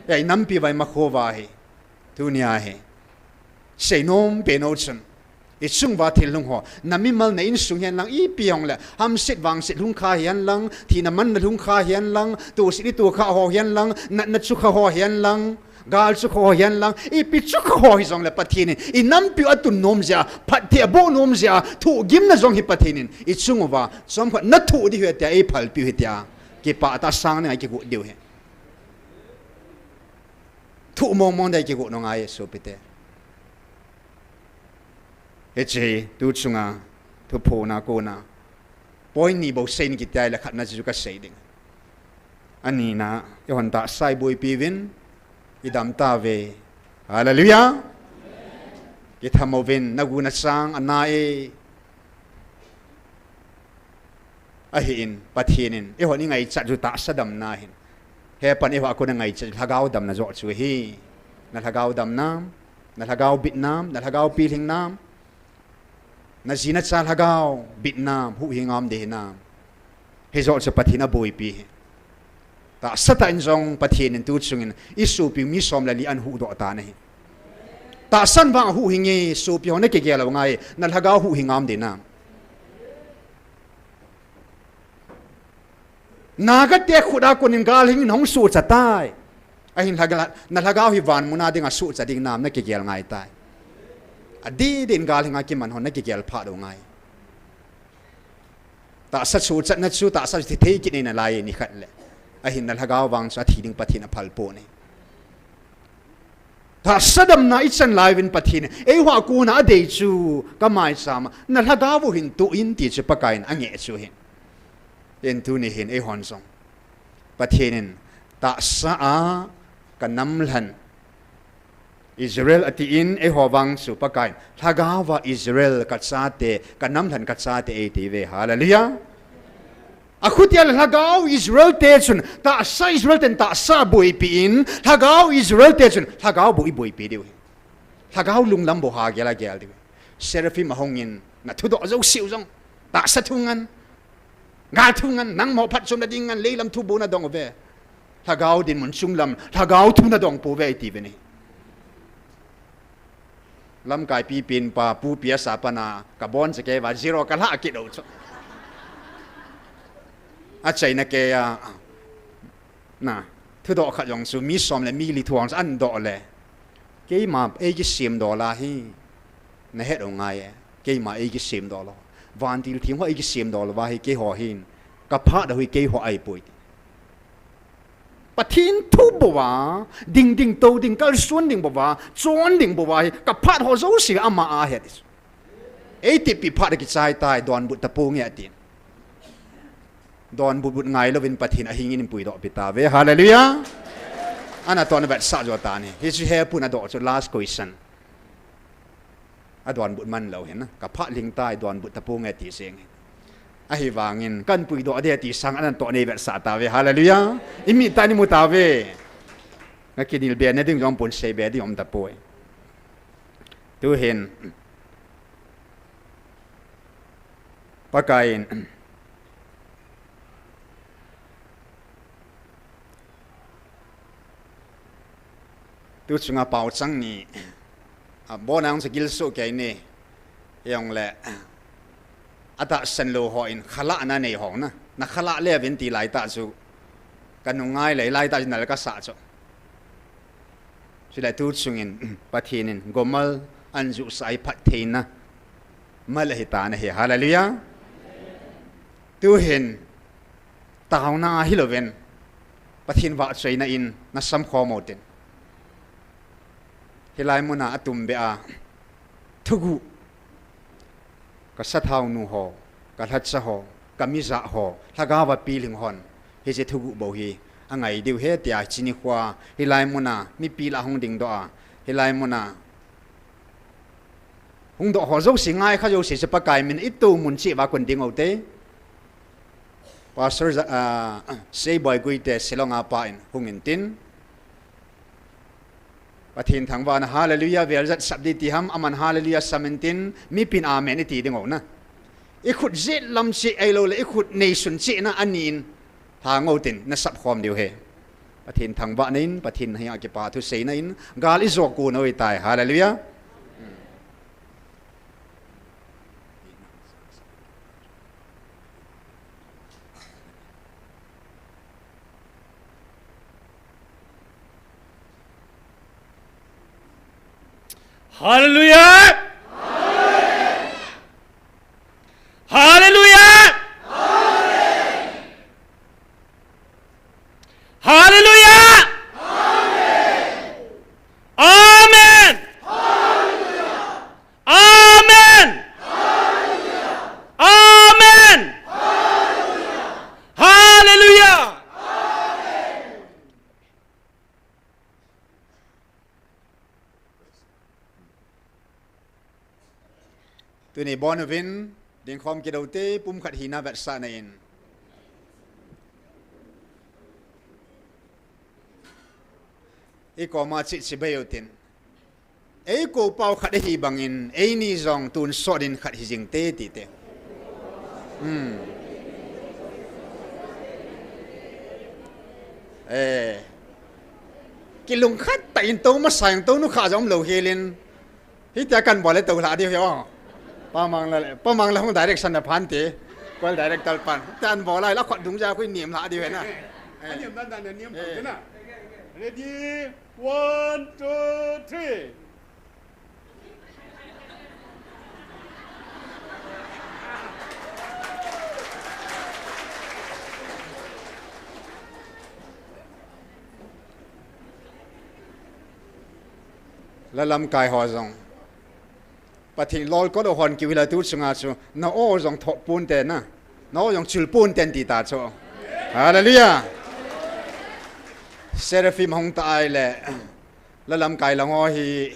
Ei nampi vai makho uva hi. Tunia hi. Seinom pen u chun, ichung uva thil lhung ho, namimal na insung hihen lang, ipi hung le, hamset vangset lhung kha hihen lang, thina manna lhung kha hihen lang, toset itoh kha ho hihen lang, natna chukha ho hihen lang, gal chukha ho hihen lang, ipi chukha ho hijongle Pathen in, inampiu atun nom jeh a, phatthei aboh nom jeh a, thohgimna jong hi Pathen in, ichung uva, chomkhat nathoh diu ahi tia, eiphalpiu ahi tia, kipah tah a sang ding a kigot diu ahi. Thoh mong mong ding a kigot ngai e sopite. Hiche, tu chunga, thuphona kona. Point ni bou seiyin kiti ahile khatna chu kasei ding. Anina, eihon tahsa iboipi uvin, idam tauve. Hallelujah. Kitham uvin, nagu nachang, ana e. Ahin, Pathen in, eihon ingaichat chu tahsa damna ahin. Hepan eiho a kona ngaichat, lhagao damna joh chu ahi. Na lhagao dam nam, na lhagao bit nam, na lhagao pilhing nam. Na ji na cha lhagao bit nam, huhhing ngam ding hinam. Hijoh chu Pathen aboipi ahi. Tahsa tah in jong Pathen in tu chungin, isopi mi som le li ahin huhdoh tan ahi. Tahsan vang huhhing e, sopi ho na kigel u ngai, na lhagao huhhing ngam ding hinam. Nagate khut a konin galhing in hung suhcha tai. Ahin lhaga-, na lhagao hi van muna dinga suhcha ding nam na kigel ngai tai. Adih din galhing a kiman hon na kigel phat u ngai. Tahsa suhchatna chu, tahsa chu thi thei kit nei nalai nikhat le. Ahin na lhagao vang chu athi ding Pathen aphal poi. Tahsa damna ichan lai uvin Pathen in, eiho a kona adei chu, kamaicham a, na lhagao u hin tuh in ti chu Pakai in angeh chu ahi. Tin tuni hin eihon jong. Pathen in, tahsa a kanam lhan Israel atin, eiho vang chu Pakai in, lhagao a Israel kachate, kanam lhan kachate eiti uve. Hallelujah. Akhutia lhagao Israel te chun, tahsa Israel ten tahsa aboipi in, lhagao Israel te chun, lhagao bou iboipi diu ahi. Lhagao lunglam bou ha gel agel diu ahi. Seraphim ahungin, na thudoh jouse u jong, tahsa thu ngen, gal thu ngen, nangma phatchomna ding ngen, leilam thu bou nadong uve. Lhagao dinmun chunglam, lhagao thu nadong pouve iti uve ni. Lamkai pipen pa, pu pi asa pana, kabon chakei uva, zero kalha kit u chu. Achaina kei a, na, thudoh khat jong chu, mi som le mi li thu jong chu, ahin doh le. Keima, eikisemdoh la hi, nahet u ngai e. Keima, eikisemdoh lou. Vantil theng ho eikisemdoh lou va hi, keiho hin. Kaphat u hi, keiho ahipoi ti. Pathen thu bou a, ding ding tou ding, kalson ding bou a, chon ding bou a hi, kaphat ho jouse ama a ahi ati. Eitipi phat a kichai tai, donbut taponge ati. Donbut but ngailouvin Pathen ahing in puidoh pi tauve. Hallelujah. Ana tona vetsah jo tani. Hiche hi puna doh chu last question. Adonbut man lou hin, kaphat ling tai, donbut taponge ti seng. Ahivangin, kahin puidoh ding ti sang anan toh nei vetsah tauve. Hallelujah. Imi tah in imu tauve. Nga kinel be na ding jong pon sei be ding um tapoi. Tuhin, Pakai in, tu chunga pao chang ni, abona jong chu gilsoh kei ni, jong le, atahsan lou hon, khalah na nei hon na, na khalah le vin ti lai tah chu, ka nungai le lai tah chu nal kasa chu. Chule tu chungin, Pathen in, gomal an jusa i phattheina, mal ahi tan ahi, hallelujah. Tuhin, taona hilouvin, Pathen vahchoina in, na samkhom u tin. Hilai muna atum be a, thuguh, ka sathau nu ho, ka lhacha ho, ka mijah ho, lhagao a pilhing hon, hiche thuguh bou hi, angai diu ahi tia, chini khoa, hilai muna, mipi lah hung dingdoh a, hilai muna, hung doh ho jouse ngai kha jouse chu Pakai min a i tou mun cheh uva kon ding u te. Pastor, ah, Seiboi Guite Shillong a pa in hung in tin. Pathen thangvahna hallelujah vel jat sap ding ti ham, aman hallelujah sam in tin, mipin amen i ti ding u na. I khut jet lam cheh ahilou le, i khut neisun cheh na anin. Hang u tin, na sapkhom diu ahi. Pathen thangvahna in, Pathen henga kipa thuseina in, gal i jo kon u ahitai. Hallelujah. Hallelujah. Hallelujah. Hallelujah. Amen. Amen. Tuni bon uvin, dingkhom kit u te, pumkhat hina vetsahna in. I koma chih chibai u tin. Ei kou pau khat ahi bangin, eini jong tun sot in khat hi jing te ti te. Hmm. Eh. Kilungkhat tah in tou masa jong tou nukha jong lou helin. Hitia kan bol le tou hla diu hi o. Pamang la, pamang la hung direction na phan te. Kol director pan. Tan bol lai la khot dung ja khu nim hla diu hi na. Eh. Aniam dan dan niam phan te na. Ready? One, two, three. La lamkai ho jong. Pathen lolkol u hon kiu hila tu chunga chu, na o jong thop pon te na, na o jong chul pon ten ti ta chu. Hallelujah. Seraphim hung ta ai le, la lamkai lang ho hi,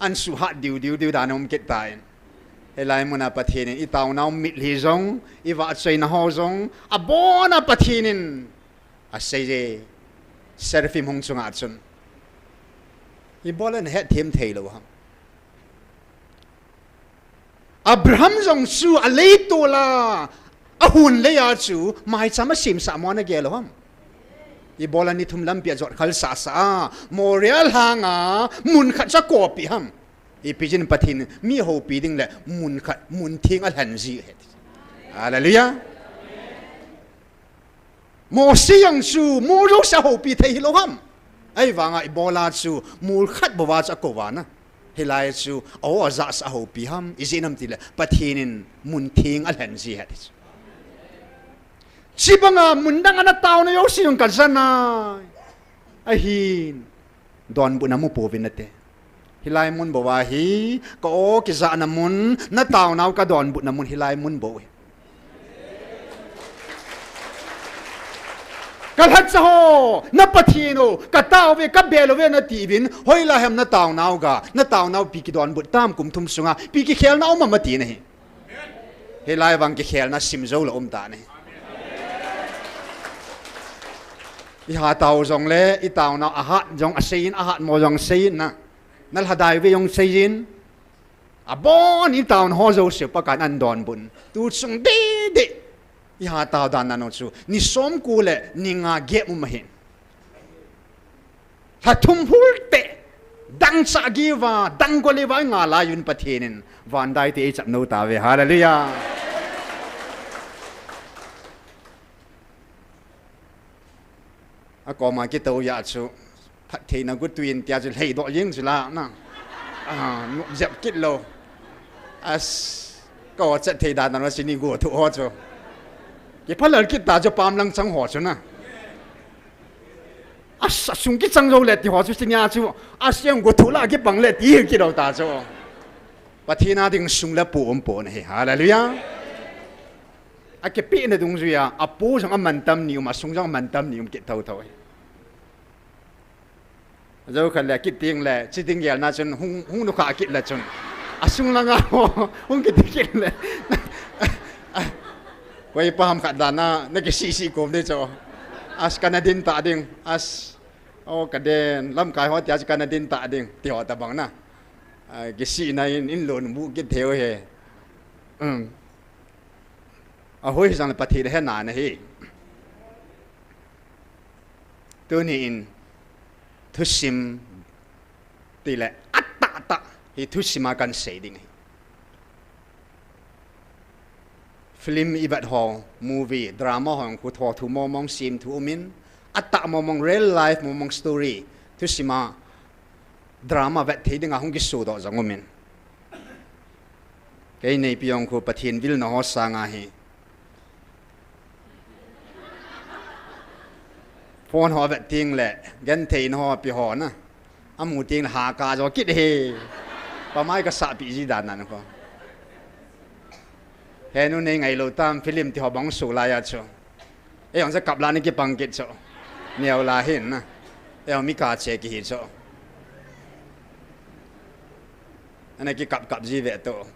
an suhat diu diu diu dan um kit ta in. Hilai muna Pathen in i taonau mitlhi jong, i vahchoina ho jong, abon a Pathen in, asei je, Seraphim hung chunga chun. Ibola na hetthem thei lou ham. Abraham jong chu a leitol a, a hun lei a chu, maicham a semsah mo ana gel u ham. Ibola ni thum lampi a jot khal sasa a, Moria lhang a, mun khat cha kopi ham. Ipi jin Pathen, mi houpi ding le, mun khat, mun theng a lhen ji ahi. Hallelujah. Mosi jong chu, mol jouse a houpi thei hilou ham. Ahivanga ibola chu, mol khat bou a chu a kou va na. Hilai chu, a o a ja sa a houpi ham, ijeh inem tile, Pathen in mun theng a lhen ji ahi ti chu. Chibanga mun dang a na taona jouse jong ka ja nai. Ahin. Donbutna mu pouvin nate. Hilai mun bou ahi, ka o kijahna mun, na taonau ka donbutna mun hilai mun bou hi. Ka lhacha ho, na Pathen o, ka tao ve, ka bel uve na ti uvin, hoilai ham na taonau ga, na taonau ipi kidonbut tam kum thum sunga, ipi kikhelna um am ati na hi. Hilai vang kikhelna sim jou lou um ta ne. I hatau jong le, i taonau ahat jong asei in, ahat mo jong sei in na. Na lhadai ve jong sei in. Abon i taona ho jouse Pakai in ana donbut. Tu chung dede. I hatau dan nanu chu. Ni som ko le, ni nga gep um ahi. Lha thum hul te, dangchah giva, danggol iva i nga lai un Pathen in, van dai te ei chap nou ta ve. Hallelujah. A koma kitou ya chu, phattheina gu tuin tia chu lhei doh jing chu la na. Ah, nu jep kit lou. As, ka o chet thei dan na si ni gu thu ho chu. Kiphalal kit ta chu pam lang chang ho chu na. Asa sung kichang jou le ti ho chu, ti nia chu, a siang go thu la kipang le ti kit lou ta chu. Pathen a ding sung le pu um pon ahi. Hallelujah. A kipehna dungjuia, a pu jong a mantam ni um, a sung jong a mantam ni um kit thotho ahi. Jou khat le kit ding le, chi ding gel na chun hung, hung nukha kit le chun. A sung langa ho, hung kiti kit le. Koi pa ham khat dan na, na kisih sih kom ding chu. As kana din ta ding, as, o ka den, lamkai ho tia chu kana din ta ding, ti ho tabang na. A, kisihna in, in lon bu kit thei u he. Um. A hoi hi jang le Pathen a hena na hi. Tuni in thusim tile atah tah hi thusim a kan sei ding ahi. Film i vet ho, movie, drama ho khu tho thu momong sim thu umin, atah momong real life momong story thusim a drama vet thei dinga hung kisodoh jong umin. Kei neipi jong khu Pathen vilna ho sanga hi. Phone ho vet ting le, gentheina ho pi ho na. Amu ting le ha ka jo kit hi. Pamai ka sahpi ji dan nan khu. Henu nei ngai lou tam film ti ho bang su lai a chu. Ei jong sa kap la ni kipang kit chu. Neo la hin na. Ei jong mi ka che ki hi chu. Ana kikap kap ji ve to.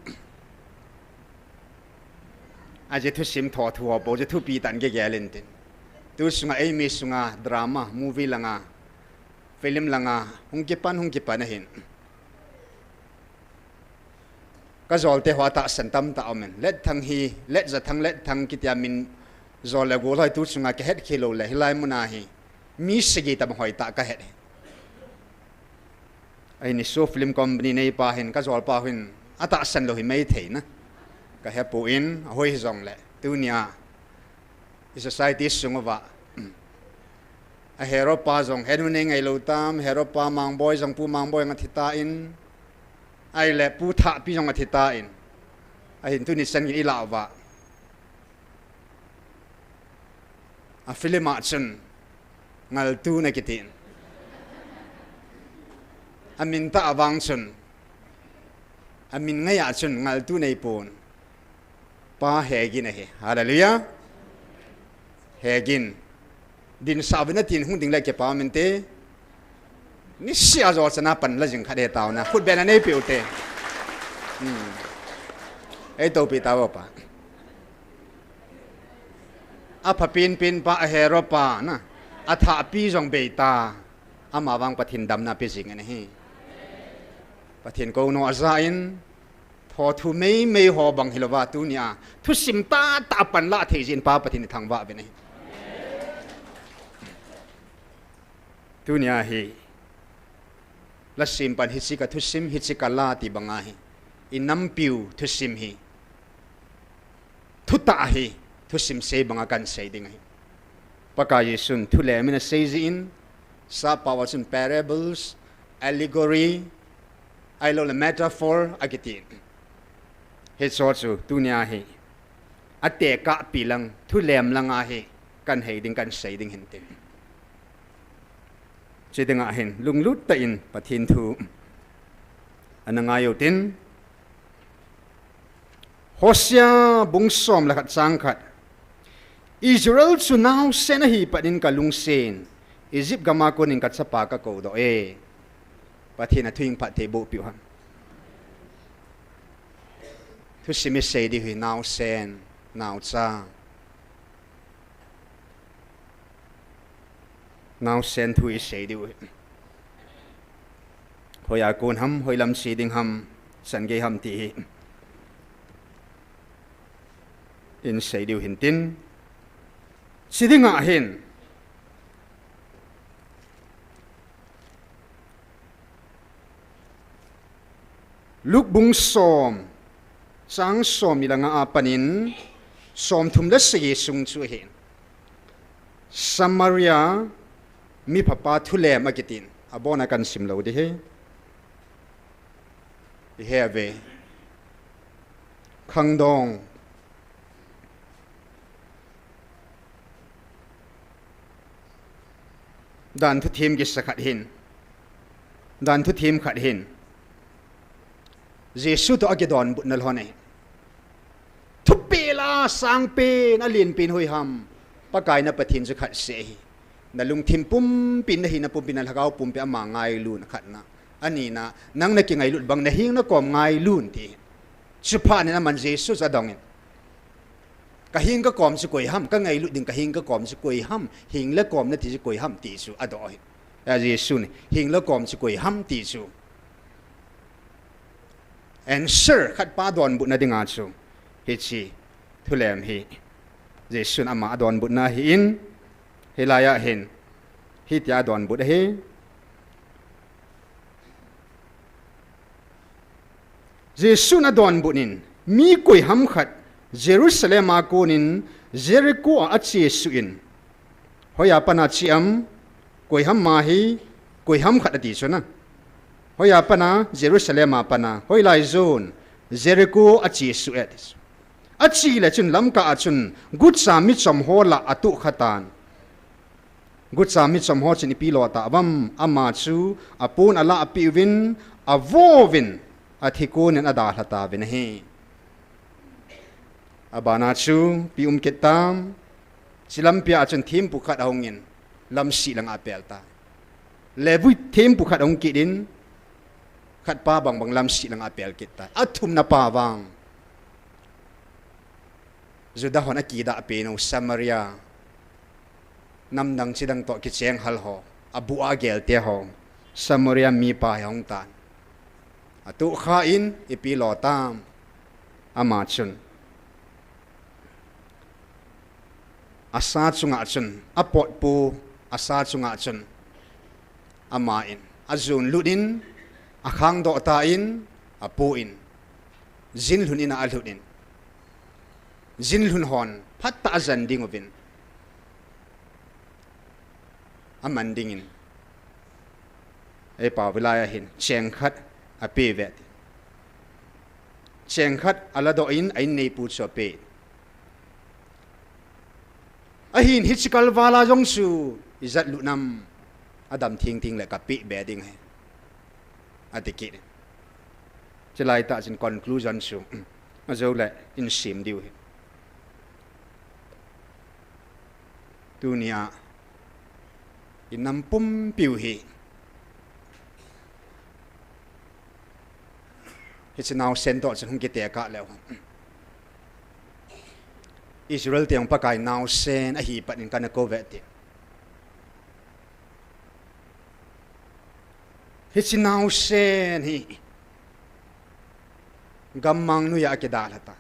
Ajeh thusim thothu ho bou jeh thupi tah in kigel intin. Tu sunga eimi sunga drama, movie langa, film langa, hung kipan, hung kipan ahin. Kajolte ho atahsan tamtah aumin. Letthang hi, Letjathang, Letthang kitia min jol le gol ho hi tu sunga kahet khel lou le, hilai muna hi mi sagi tam hoitah kahet hi. Ahin Niso Film Company neipa hin, kajolpa hin, atahsan lou hi maithei na. Kahepon, ahoi hijongle, tunia, i society sung uva, a hero pa jong, henu nei ngailou tam, hero pa Mangboi jong, Pu Mangboi jong athi tan, ahile Pu Thahpi jong athi tan, ahin tuni chan geiyin ilah uva. A film a chun, Ngaltu na kitin. Amin tah a vang chun, amin ngai a chun, Ngaltu neipon. Pa Hegin ahi. Hallelujah. Hegin. Dinsah uvin atin hung ding le kipa um inte. Niseh a jo chana pan la jing khat ahi taona. Khut bena neipeh ute. Hmm. Ei toupi tauva pa. Apha penpen pa, a hero pa na. Athahpi jong beita. Ama vang Pathen damna pe jing ahi. Pathen kouno aja in. Thothu meimei ho bang hilouva tunia thusim tahtah pan lah thei jin pa Pathen ithangvah uvin ahi. Tunia hi, la simpan hiche ka thusim, hiche ka la ti banga hi. I nampiu thusim hi. Thutah hi, thusim sei banga kan sei ding ahi. Pakai Jesun thulem in asei jin, sappao a chun parables, allegory, ahilouleh metaphor, akiti. Hicheho chu, tunia hi, atekahpi lang, thulem langa hi, kan hei ding, kan sei ding hinte. Chudinga hin, lunglut tah in, Pathen thu, ana ngai utin, Hosea bung som le khat chang khat. Israel chu naosen ahi phat in kalungsen, Egypt gam a kon in kachapa kakou doh e. Pathen in athu hing phatthei boh peh u hen. Thusim isei diu hi naosen, naocha. Naosen thu isei diu hi. Hoiya kon ham, hoilam che ding ham, chan gei ham ti hi. Isei diu hintin. Chudinga hin. Luke bung som, chang som ni le nga a panin, som thum le sagi sung chu ahi. Samaria miphapa thulem akitin, abona kan sim lou ding ahi. Ihe ve. Khangdong. Dan thuthem kisa khat hin. Dan thuthem khat hin. Jesu toh akidonbutna lhon ahi. Thupel a sangpen, alenpen hoiham. Pakai na Pathen chu khat seh ahi. Na lungthim pumpi, na hina pumpi, na lhagao pumpi ama ngailut khatna. Anina, nang na kingailut bang, na hing na kom ngailut ti. Chuphat in aman Jesu chu adongin. Ka hing ka kom chu koi ham, ka ngailut ding ka hing ka kom chu koi ham, hing le kom nati chu koi ham ti chu adoh ahi. A Jesu in, hing le kom chu koi ham ti chu. Answer khat pa donbutna dinga chu. Hiche, thulem hi. Jesu in ama adonbutna ahin, hilai a hin. Hitia adonbut ahi. Jesu in adonbut in, mi koiham khat, Jerusalem a konin, Jericho a achesuh in. Hoiya pat a che am, koiham ma hi, koiham khat ati chu na. Hoiya pat a, Jerusalem a pat a, hoilai jon, Jericho achesuh e ati chu. Ache le chun lamkah a chun, gucha michom ho lah a atohkhatan. Gucha michom ho chun ipi lo tauvam, ama chu apon alahpeh uvin, avo uvin, athi konin adalha tauvin ahi. Abana chu, ipi um kit tam, hiche lampi a chun thempu khat ahungin, lamseh langa apel tai. Levi thempu khat ahung kit in, khat pa bangbang lamseh langa apel kit tai. Athumna pa vang. Juda hon akidah pen u Samaria, namdang chidang toh kicheng hal ho, abu a gel te ho, Samaria mipa hi ahung tan. Atuh kha in, ipi lo tam, ama chun. Asa chunga chun, apotpu asa chunga chun, ama in, ajun lut in, akhang doh ta in, apu in, jin lhun in a alhut in. Jin lhun hon, phat ta ajan ding uvin. Aman dingin. Ei pau vilai ahin, cheng khat ape ve ti. Cheng khat ala doh in, a inneipu chu ape. Ahin hichi kalvala jong chu, ijat lut nam, adam thing thing le kape be ding ahi. Ati kit. Chilai tah chun conclusion chu, ajo le insim diu hi. Tunia, inam pumpiu hi. Hichi naosen toh chun hung kitekah leu. Israel te jong Pakai naosen ahi pat in kana kou ve ti. Hichi naosen hi. Gammang noiya akidalha ta.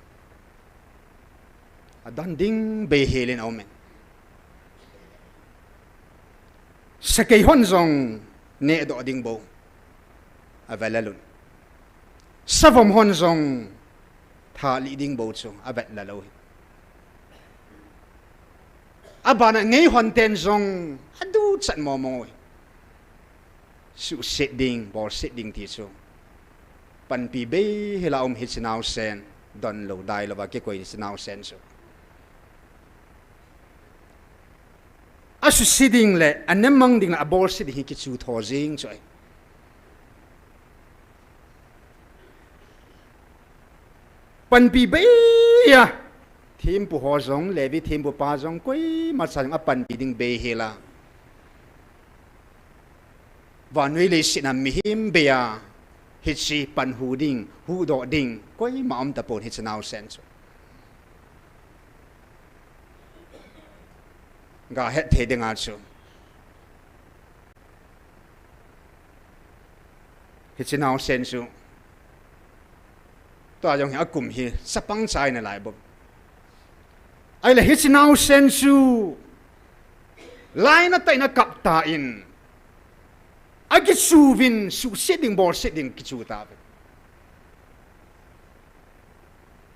Adon ding beihel in aum in. Sakei hon jong nehdoh ding bou. Avel a lun. Savom hon jong thalih ding bou chu avel a lou hi. Abana ngei hon ten jong aduchat momo hi. Suhset ding, bolset ding ti chu. Panpi beihel a um hichi naosen, don lou dai louva kikoi hichi naosen chu. Asuhset ding le, anemang ding le, abolset ding hi kichu tho jing chu ahi. Panpi bei a, thempu ho jong, Levi thempu pa jong, koima cha jong apanpi ding beihel a. Vannoi leiset a mihem bei a, hichi pan hu ding, huhdoh ding, koima um tapon hichi naosen chu. Gahet thei dinga chu. Hichi naosen chu. Tua jong hi akum hi, chapang chai nalai bou. Ahile hichi naosen chu. Lainatah in akap tan. Akichu uvin, suhset ding, bolset ding, kichu tauvin.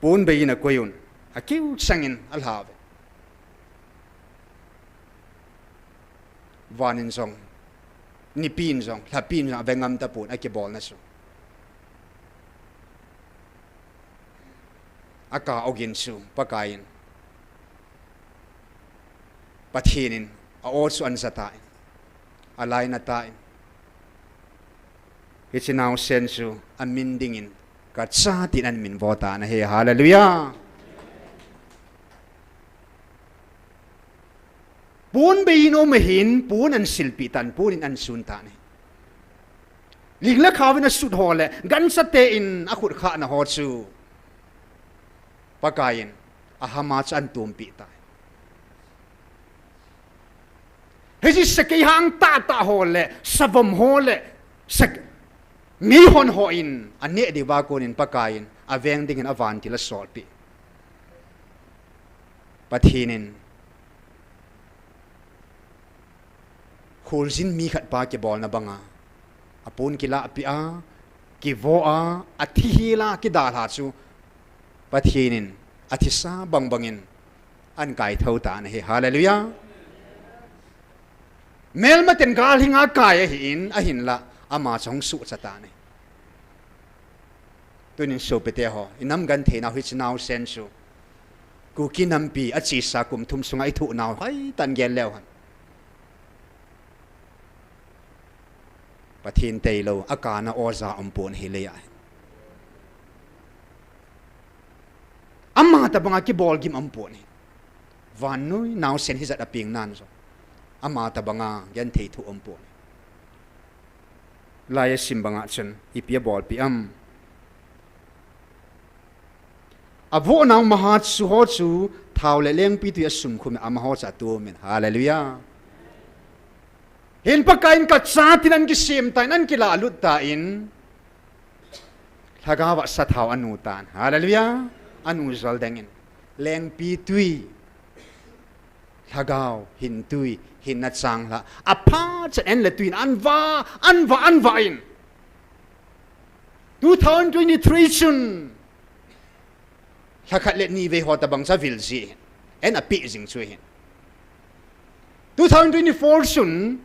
Pon bei in akoi un, akiu chang in alha uve. Van in jong, nipi in jong, lhapi in jong, ave ngam tapon akibolna chu. Akah ogin chu, Pakai in. Pathen in, a-o chu ahin ja tan, alainat tan. Hichi naosen chu amin dingin, kacha tin ahin minvo tan ahi, hallelujah. Pon bei in um ahin, pon ahin silpeh tan, pon in ahin sun tan ahi. Ling le khao in asut ho le, gancha te in akhut khahna ho chu. Pakai in, ahama chu ahin tumpeh tan. Hichi sakei hang tahtah ho le, savom ho le, sak-, meihon hon aneh diuva konin Pakai in, aveng dingin avantil asolpeh. Pathen in, kholjin mi khat pa kibolna banga, apon kilahpeh a, kivo a, athi hel a, kidalha chu, Pathen in, athisa bang bangin, ahin kaithou tan ahi. Hallelujah. Melmaten gal hinga kai ahin, ahinla, ama chu ahung suhcha tan ahi. Tunin sopite ho, inam genthei nau hichi naosen chu. Kuki nampi achesa kum thum sunga ithoh nau hoitah in gel leu hen. Pathen tailou, akana oja umpon ahi leiya. Ama tabanga kibolgim umpon ahi. Vannoi naosen hijat a peng nan jong. Ama tabanga genthei thoh umpon ahi. Lai asim banga chun, ipi abolpeh am. Avoh nau maha chu ho chu, Thao le lengpitwi asumkhum in amaho chu atomin. Hallelujah. Hin Pakaiyin kacha tin ahin kisem tan, ahin kilalut tan. Lhagao a sathao anu tan. Hallelujah. Anu jol dengin. Lengpitwi. Lhagao, hintwi, hinna changlhah. Aphat chan an le twiin ahin vah, ahin vah, ahin vah in. Two thousand twenty-three chun. Lhakhat le nivei ho tabang chu avil ji ahin. An apeh jing chu ahin. Two thousand twenty-four chun,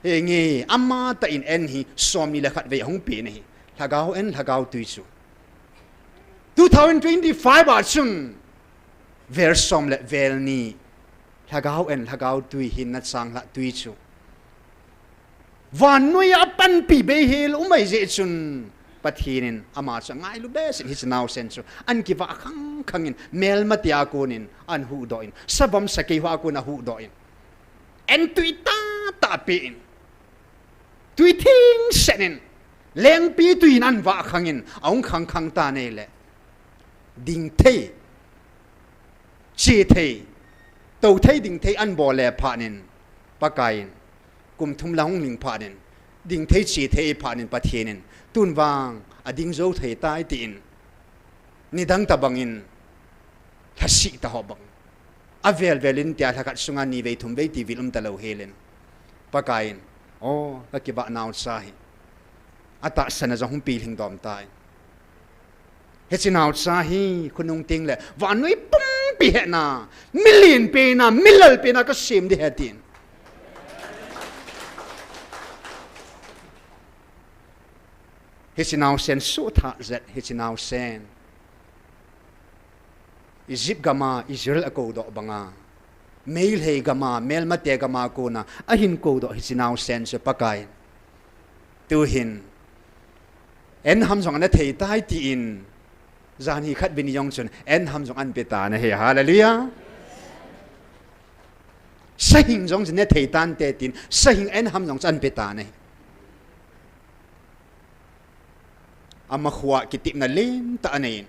henge, amatah in an hi somni le khat vei ahung peh ahi. Lhagao an, lhagao twi chu. Two thousand twenty-five a chun, vel som le vel ni, lhagao an, lhagao twi, hinna changlhah twi chu. Vannoi a panpi bei hel um ahi jeh chun, Pathen in ama chu angailu behseh in hiche naosen chu ahin kivah khang khang in, melmate a konin ahin huhdoh in, savom sakei hoa konin ahuhdoh in, an twi tah tah apen, twi thengset in, lengpitwi in ahin vah khang in, ahung khang khang tan ahile, ding thei, che thei, tou thei ding thei ahin bol le phat in, Pakaiyin, kum thum la hung lhing phat in, ding thei che thei phat in Pathen in, tun vang ading jou thei tai tin, nidang tabang in, lhasih ta ho bang. Avel vel in tia lhakhat sunga nivei thum vei ti vil um talou hel in, Pakaiyin, o, kakivah naocha hi, atahsan a jong hung pilhing dom tai. Hiche naocha hi khonung teng le vannoi pumpi hetna, milen pen a, milal pen a kasem ding ahi tin. Hiche naosen suhthah jet, hiche naosen. Egypt gam a Israel akoudoh banga, Meitei gam a, melmate gam a kona ahin koudoh hiche naosen chu Pakai. Tuhin, an ham jong ana thei tai tin, janhi khat vei ni jong chun, an ham jong ahin pe tan ahi, hallelujah. Sahing jong chun ana thei tante tin, sahing an ham jong chun ahin pe tan ahi. Ama khua kitepna lentah anei in.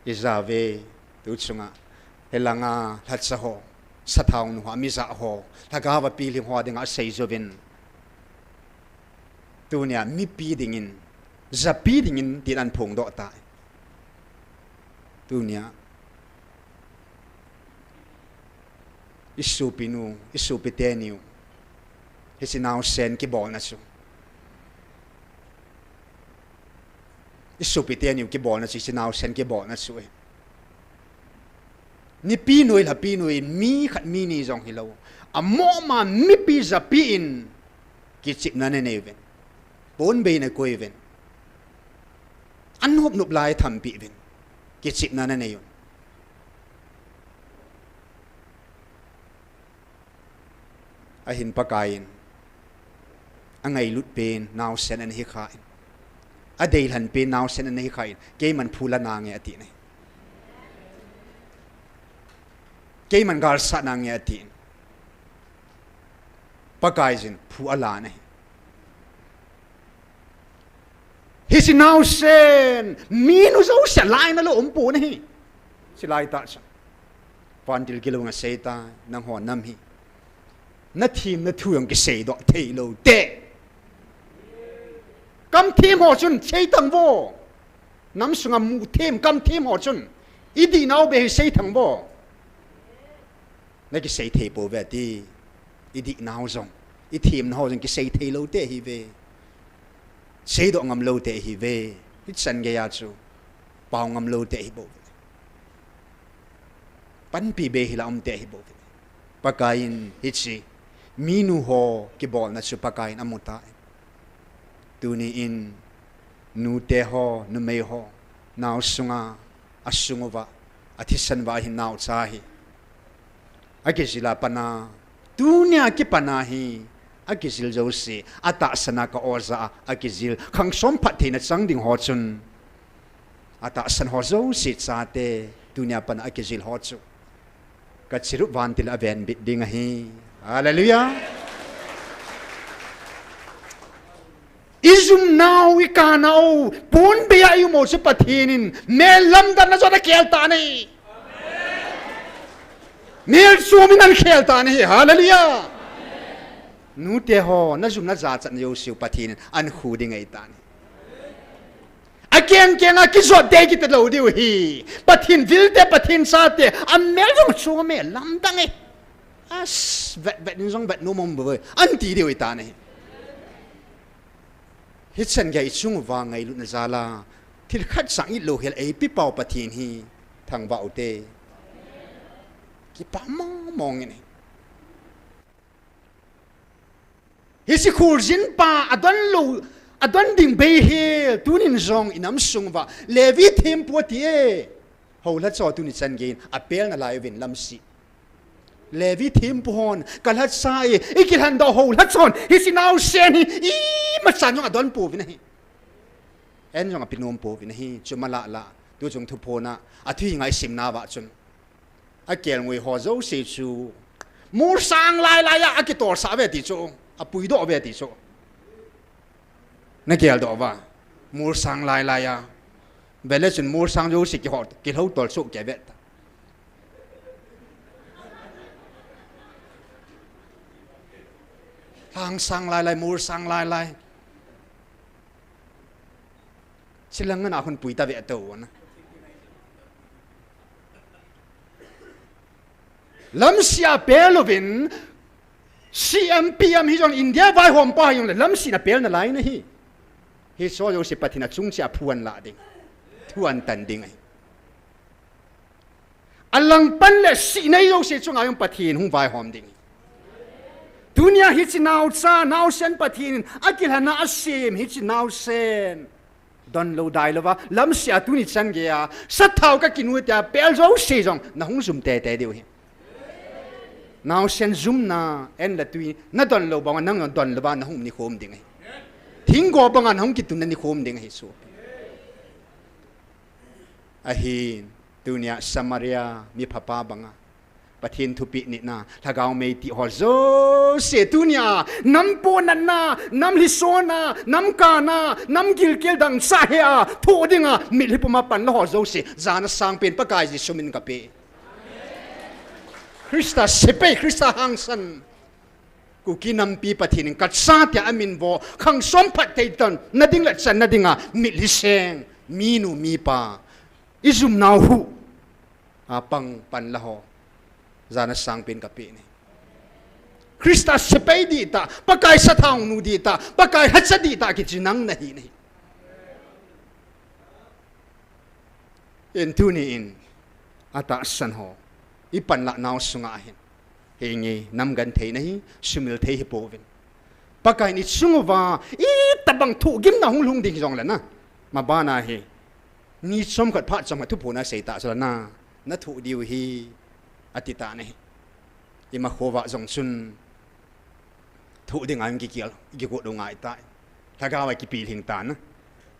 Ija ve, tu chunga, hilanga lhacha ho, sathao nu ho, amija ho, lhagao a pilhing ho dinga asei jouvin. Tunia mipi dingin, japi dingin tin ahin phongdoh tai. Tunia, i sopinu, i sopi teniu, hiche naosen kibolna chu. I sopi teniu kibolna chu, hiche naosen kibolna chu. Nipi noi, lhapi noi, mi khat mi ni jong hilou. Amoma mipi japi in kichepna ana nei uvin. Ponbei ana koi uvin. Anop nop lai thampi uvin. Kichepna ana nei uvin. Ahin Pakaiyin, angailut pen naosen ana hikhan, adeilhen pen naosen ana hikhan, keiman phu la nange ati nai. Keiman galsat nange ati. Pakaiyin phu ala nai. Hiche naosen, minu jouse lainat lou umpon ahi. Chulai tah chu. Vantil kilou nga seita, nangho nam hi. Nathemna thu jong kiseidoh theilou te. Kamthem ho chun seithang vo. Nam sunga muthem, kamthem ho chun. Idih nau beh hi seithang vo. Nakisei thei pouve ati. Idih nau jong, ithemna ho jong kisei theilou te ahiuve. Seidoh ngamlou te ahiuve. Hichan geiya chu pao ngamlou te ahibouve. Panpi bei hila um te ahibouve. Pakaiyin hiche minu ho kibolna chu Pakaiyin amutai. Tuni in nute ho, numei ho, nao sunga, asung uva, athisan uva ahin naocha hi. Akijil a pat a, tunia kipat a hi, akijil jouse, atahsan a ka-o jah a, akijil, khangsom phattheina chang ding ho chun, atahsan ho jouse chate, tunia pat a akijil ho chu. Kachirup vantil a avenbit ding ahi. Hallelujah. Ijum nau, ikah nau, ponbei a ium u chu Pathen in, mel lamdanna jong akel tan ahi. Mel chom in ahin khel tan ahi. Hallelujah. Nute ho, najum najachat na jouseu Pathen in ahin khu ding ahitan ahi. Akeng keng a kijot te kiti lou diu ahi. Pathen vil te, Pathen cha te, amel jong chom e, lamdang e. As, vet vet in jong vet nom um bou e, ahin ti diu ahitan ahi. Hichan gei chung uva ngailutna jal a, thil khat chang itlou hel eipeh pau Pathen hi thangvah ute. Kipah mong mong in ahi. Hiche kholjin pa adon lou, adon ding bei hel, tunin jong inam sung uva Levi thempu ati e. Houlhacha tuni chan gei in apel nalai uvin lamsih. Levi thempu hon, kalhacha e, ikilhan doh houlhacha hon, hiche naosen hi, imacha jong adon pouvin ahi. En jong ape nom pouvin ahi, chuma lah lah, tu chung thuphon a, athu hi ngaisim nauva chun. Akelngoi ho jouse chu, molsang lai lai a, akitolsah uve ti chu, apuidoh uve ti chu. Nagel doh uva, molsang lai lai a. Vele chun molsang jouse kihou, kilhou tol chu kei vet. Lhangsang lai lai, molsang lai lai. Chilang ngana hun pui ta ve to na. Lamsih a pel uvin, C M P M hi jong India vaihom pa hi jong le lamsih na pel nalai na hi. Hiche jouse Pathen a chung cheh a phuan la ding. Thu ahin tan ding ahi. Alangpan le sihna jouse chunga jong Pathen hung vaihom ding. Tunia hiche naocha, naosen Pathen in akilhan a asem hiche naosen. Donlou dailouva, lamsih a tuni chan gei a, sathao kakinu tia pel jouse jong, nahung jum tete diu ahi. Naosen jumna, en le tui, nadonlou banga, nang donlouva, nahung nikho um ding ahi. Thinggo banga, nahung kitunna nikho um ding ahi chu. Ahin, tunia Samaria, mi phapa banga. Pathen thupeh nitna, lhagao mei ti ho jouse tunia, nam ponatna, nam lhisona, nam kana, nam gilkel dangchah hea, thoh dinga, mitlhi puma panla ho jouse, jana sangpen Pakai Jesu min kape. Christa sepai, Christa hangsan. Kuki nampi Pathen in kacha tia amin vo, khang som phatthei tanna ding le channa dinga, mitlhi seng, minu mipa, ijumnau hu. Apang panla ho. Jana sangpen kape ne. Christa sepai dihtah, Pakai sathao nu dihtah, Pakai lhacha dihtah kichi nang nahi nahi. Hin tuni in, atahsan ho. Ipanlah nau sunga hin. Henge, namgenthei nahi, sumil thei hipouvin. Pakai in ichung uva, itobang thohgimna hung lhung ding jongle na. Mabana hi. Ni chomkhat phat chomkhat thuphon asei ta chule na. Nathoh diu hi, ati ta nahi. Imakhova jong chun. Thoh dinga ikikel, ikigot u ngai ta. Lhagao a kipilhing ta na.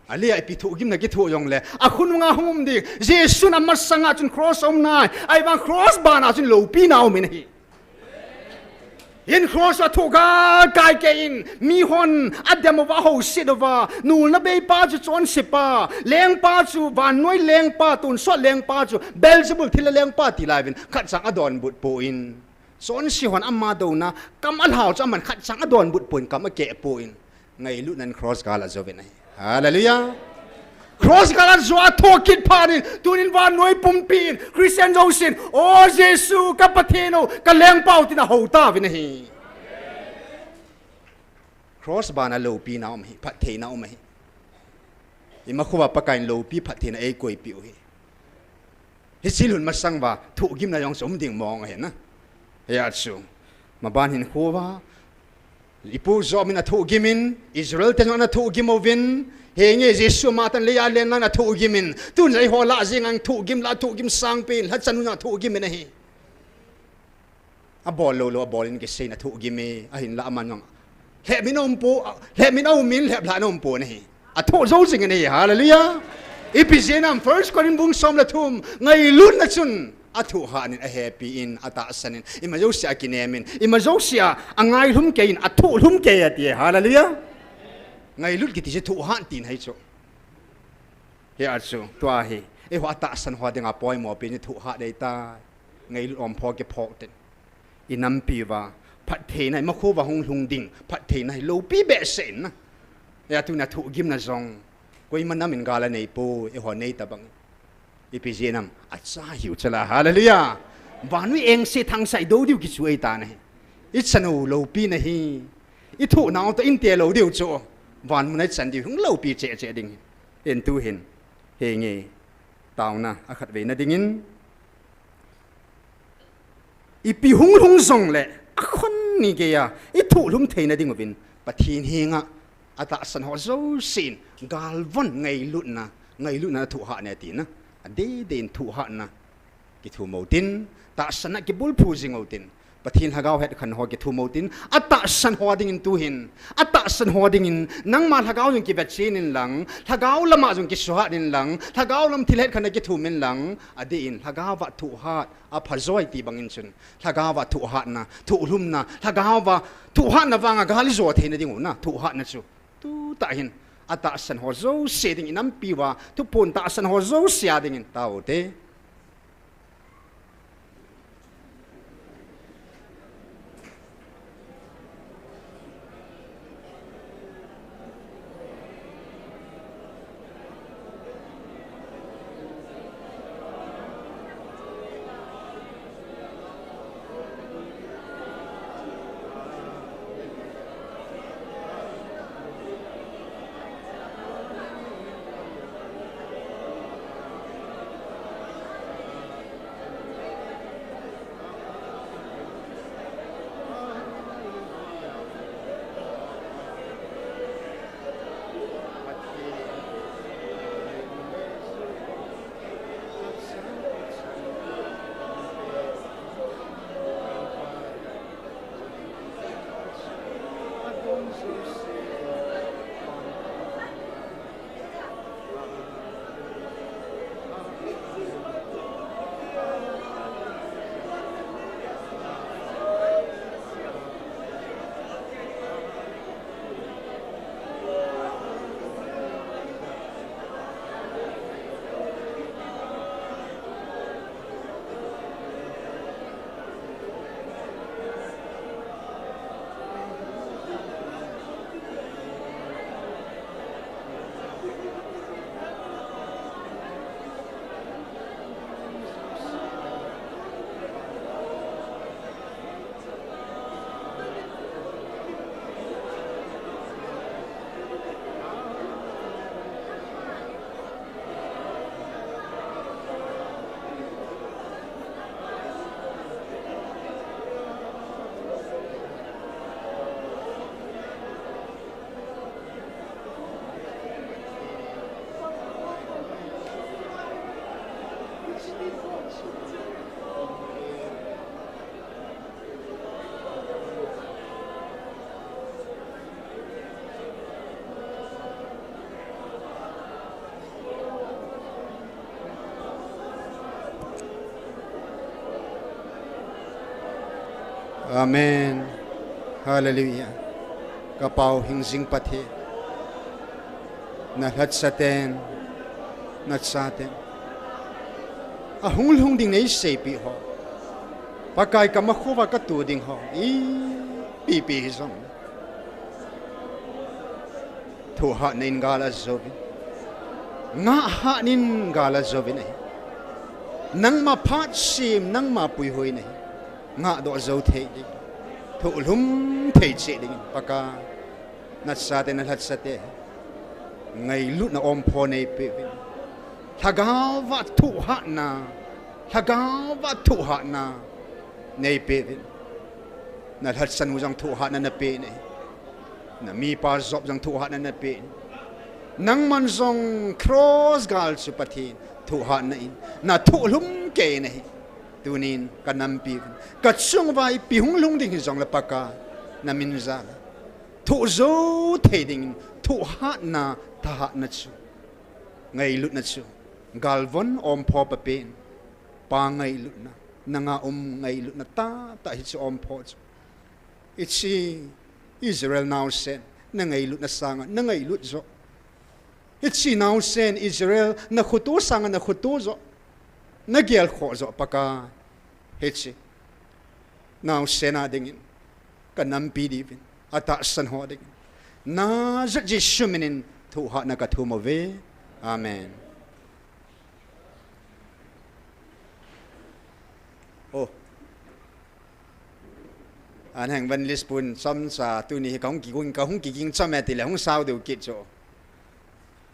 Alea ipi thohgimna kithoh jongle. Akhonunga hung um ding. Jesun amasanga chun cross a um nai. Ahivang cross bana chun loupina um in ahi. Hin cross a thoh galkai kei in, mihon, adem uva, ahouset uva, nulna beipa chu chonsepa, lengpa chu, vannoi lengpa, tonsot lengpa chu, Beelzebul thilha lengpa ti laiyuvin, khatcha adonbut poi. Chonse hon ama douna, kam alhau chu aman khatcha adonbut poi, kam akeh poi. Ngailutnan cross gal ajouvin ahi. Hallelujah. Cross gal ajo a thoh kit phat in, tunin vannoi pumpin, Christian jousen, O Jesu, ka Pathen o, ka lengpa o, tin ahou tauvin ahi. Cross bana loupina um ahi, phattheina um ahi. Imakhova Pakaiyin loupi phattheina eikoipeh u ahi. Hiche lhun masang uva, thohgimna jong chu um ding mong ahi na. Hia chu. Maban hin khova. Ipu Job in athohgim in, Israel te jong ana thohgim uvin. Henge Jesu ama tan leiya alen lang athohgim in. Tun jong eiho lah jeng ang thohgim lah, thohgim sangpen, lhachan u jong athohgim in ahi. Abol lou lou, abol in kisei in athohgim e, ahinlah aman jong. Lhep min aum po, lhep min aum in, lhep lhah in aum pon ahi. Athoh jou jing in ahi, hallelujah. Ipi jeh ham, First Corinth bung som le thum, ngailutna chun, athoh hat in, ahepi in, atahsan in, ima jousea akinem in, ima jousea angailhum kei in, athoh lhum kei ati, hallelujah. Ngailut kiti chu thoh hat tina ahi chu. Hia chu, tua hi, eiho atahsan ho dinga poimo pen chu thoh hat ahitai. Ngailut ompho kiphong tin. Inampi uva phattheina, imakho uva hung lhung ding phattheina hi loupi behseh in na. Hia tuna thohgimna jong, koima nam in gal anei poi, eiho nei tabang. Ipi jeh ham, acha hiu chala, hallelujah. Vannoi engse thangsai dou diu kichu ahitan ahi. Ichan u loupina hi, ithoh nau toh inte lou diu chu, van muna ichan diu hung loupi cheh cheh ding hi. Hin tuhin, henge, taona akhat veina dingin, ipi hung lhung jongle, akhon ni geiya ithohlhum theina ding uvin, Pathen henga atahsan ho jousen, galvon ngailutna, ngailutna thohhat ne tina, adei dei in thohhatna kithum utin, tahsanna kibulphu jing utin, Pathen lhagao hetkhen ho kithum utin, atahsan ho dingin tuhin, atahsan ho dingin, nangma lhagao jong kivechen in lang, lhagao lama jong kisuhat in lang, lhagao lam thil hetkhenna kithum in lang, adei in, lhagao va thohhat, apha joi ti bangin chun, lhagao va thohhatna, thohlhumna, lhagao va thohhatna vanga gal ijo theina ding u na, thohhatna chu. Tutah hin, atahsan ho jouse ding inampi uva, thuphon tahsan ho jouse a dingin tao te. Amen. Hallelujah. Ka Pau hingjing Pathen, na lhatsaten, na chaten, ahung lhung ding nei seipeh ho, Pakai, ka makhuva ka tu ding ho, ipi pi hijong, thohhatna in gal ajouvin, ngahhatna in gal ajouvin ahi. Nangma phatsem, nangma puihoina hi ngahdoh jou thei ding, thohlhum thei cheh dingin, Pakai, na chate, na lhatsate, ngailutna ompho neipeh uvin. Lhagaova thohhatna, lhagaova thohhatna neipeh uvin. Na lhatsan u jong thohhatna napeh ahi. Na mipa Job jong thohhatna napeh ahi. Nangman jong cross gal chu Pathen thohhatna in na thohlhum kei ahi. Tunin ka nampi uvin, ka chunguva ipi hung lhung ding hijongle Pakai, na min jal a thoh jou thei dingin thohhatna, thahatna chu, ngailutna chu galvon ompho papen, Pa ngailutna, nanga um ngailutna tahtah hiche ompho chu. Hiche Israel naosen na ngailutna sanga na ngailut joh, hiche naosen Israel na khoto sanga na khoto joh, na gelkhoh joh Pakai, Hiche naosen a dingin, kanampi diuvin, atahsan ho dingin, Nazareth Jesu minin thohhatna kathum uve. Amen. Oh. Ahin Evangelist pun chomcha tuni hi kahung kiging, kahung kiging chom e tile hung sao diu kit chu.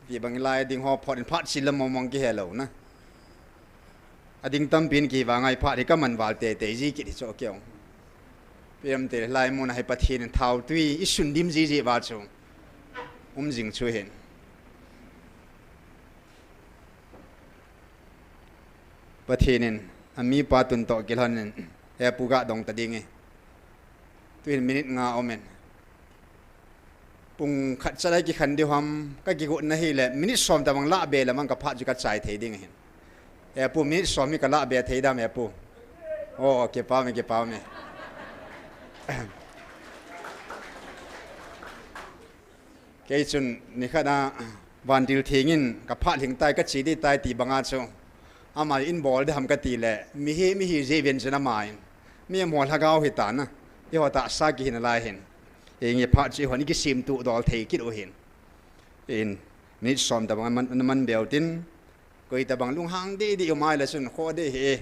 Ti bang lai ding ho phot in phat sil lam mong mong kihe lou na. Ading tampin kivang ai phat hi kaman val teitei ji kit hi chu keu. Piam te lai mun a hi Pathen in thao tui isun dim jiji uva chu um jing chu hin. Pathen in amipa tun toh kilhon in, he pu ga dong ta ding e. Tuhin minute nga um in. Pung khat chalai kikhen diu ham, kakigot na hile, minute som tabang lah be lamang kaphat chu kachai thei ding ahin. He pu, minute som hi kalah be thei dam he pu. Oh, kipa me, kipa me. Kei chun nikhat a Vandil Theng in kaphat lhing tai, kache ding tai ti banga chu. Ama in bol ding ham kati le, mihem ihi jeh uvin chun ama in. Mi amaho lhagao hi ta na. Eiho tahsa kihi nalai hin. Inge phat chu eihon ikisem tuh dol thei kit u hin. In, minute som tabang aman, aman beu tin. Koi tabang lunghang didi um ai le chun kho ding hi.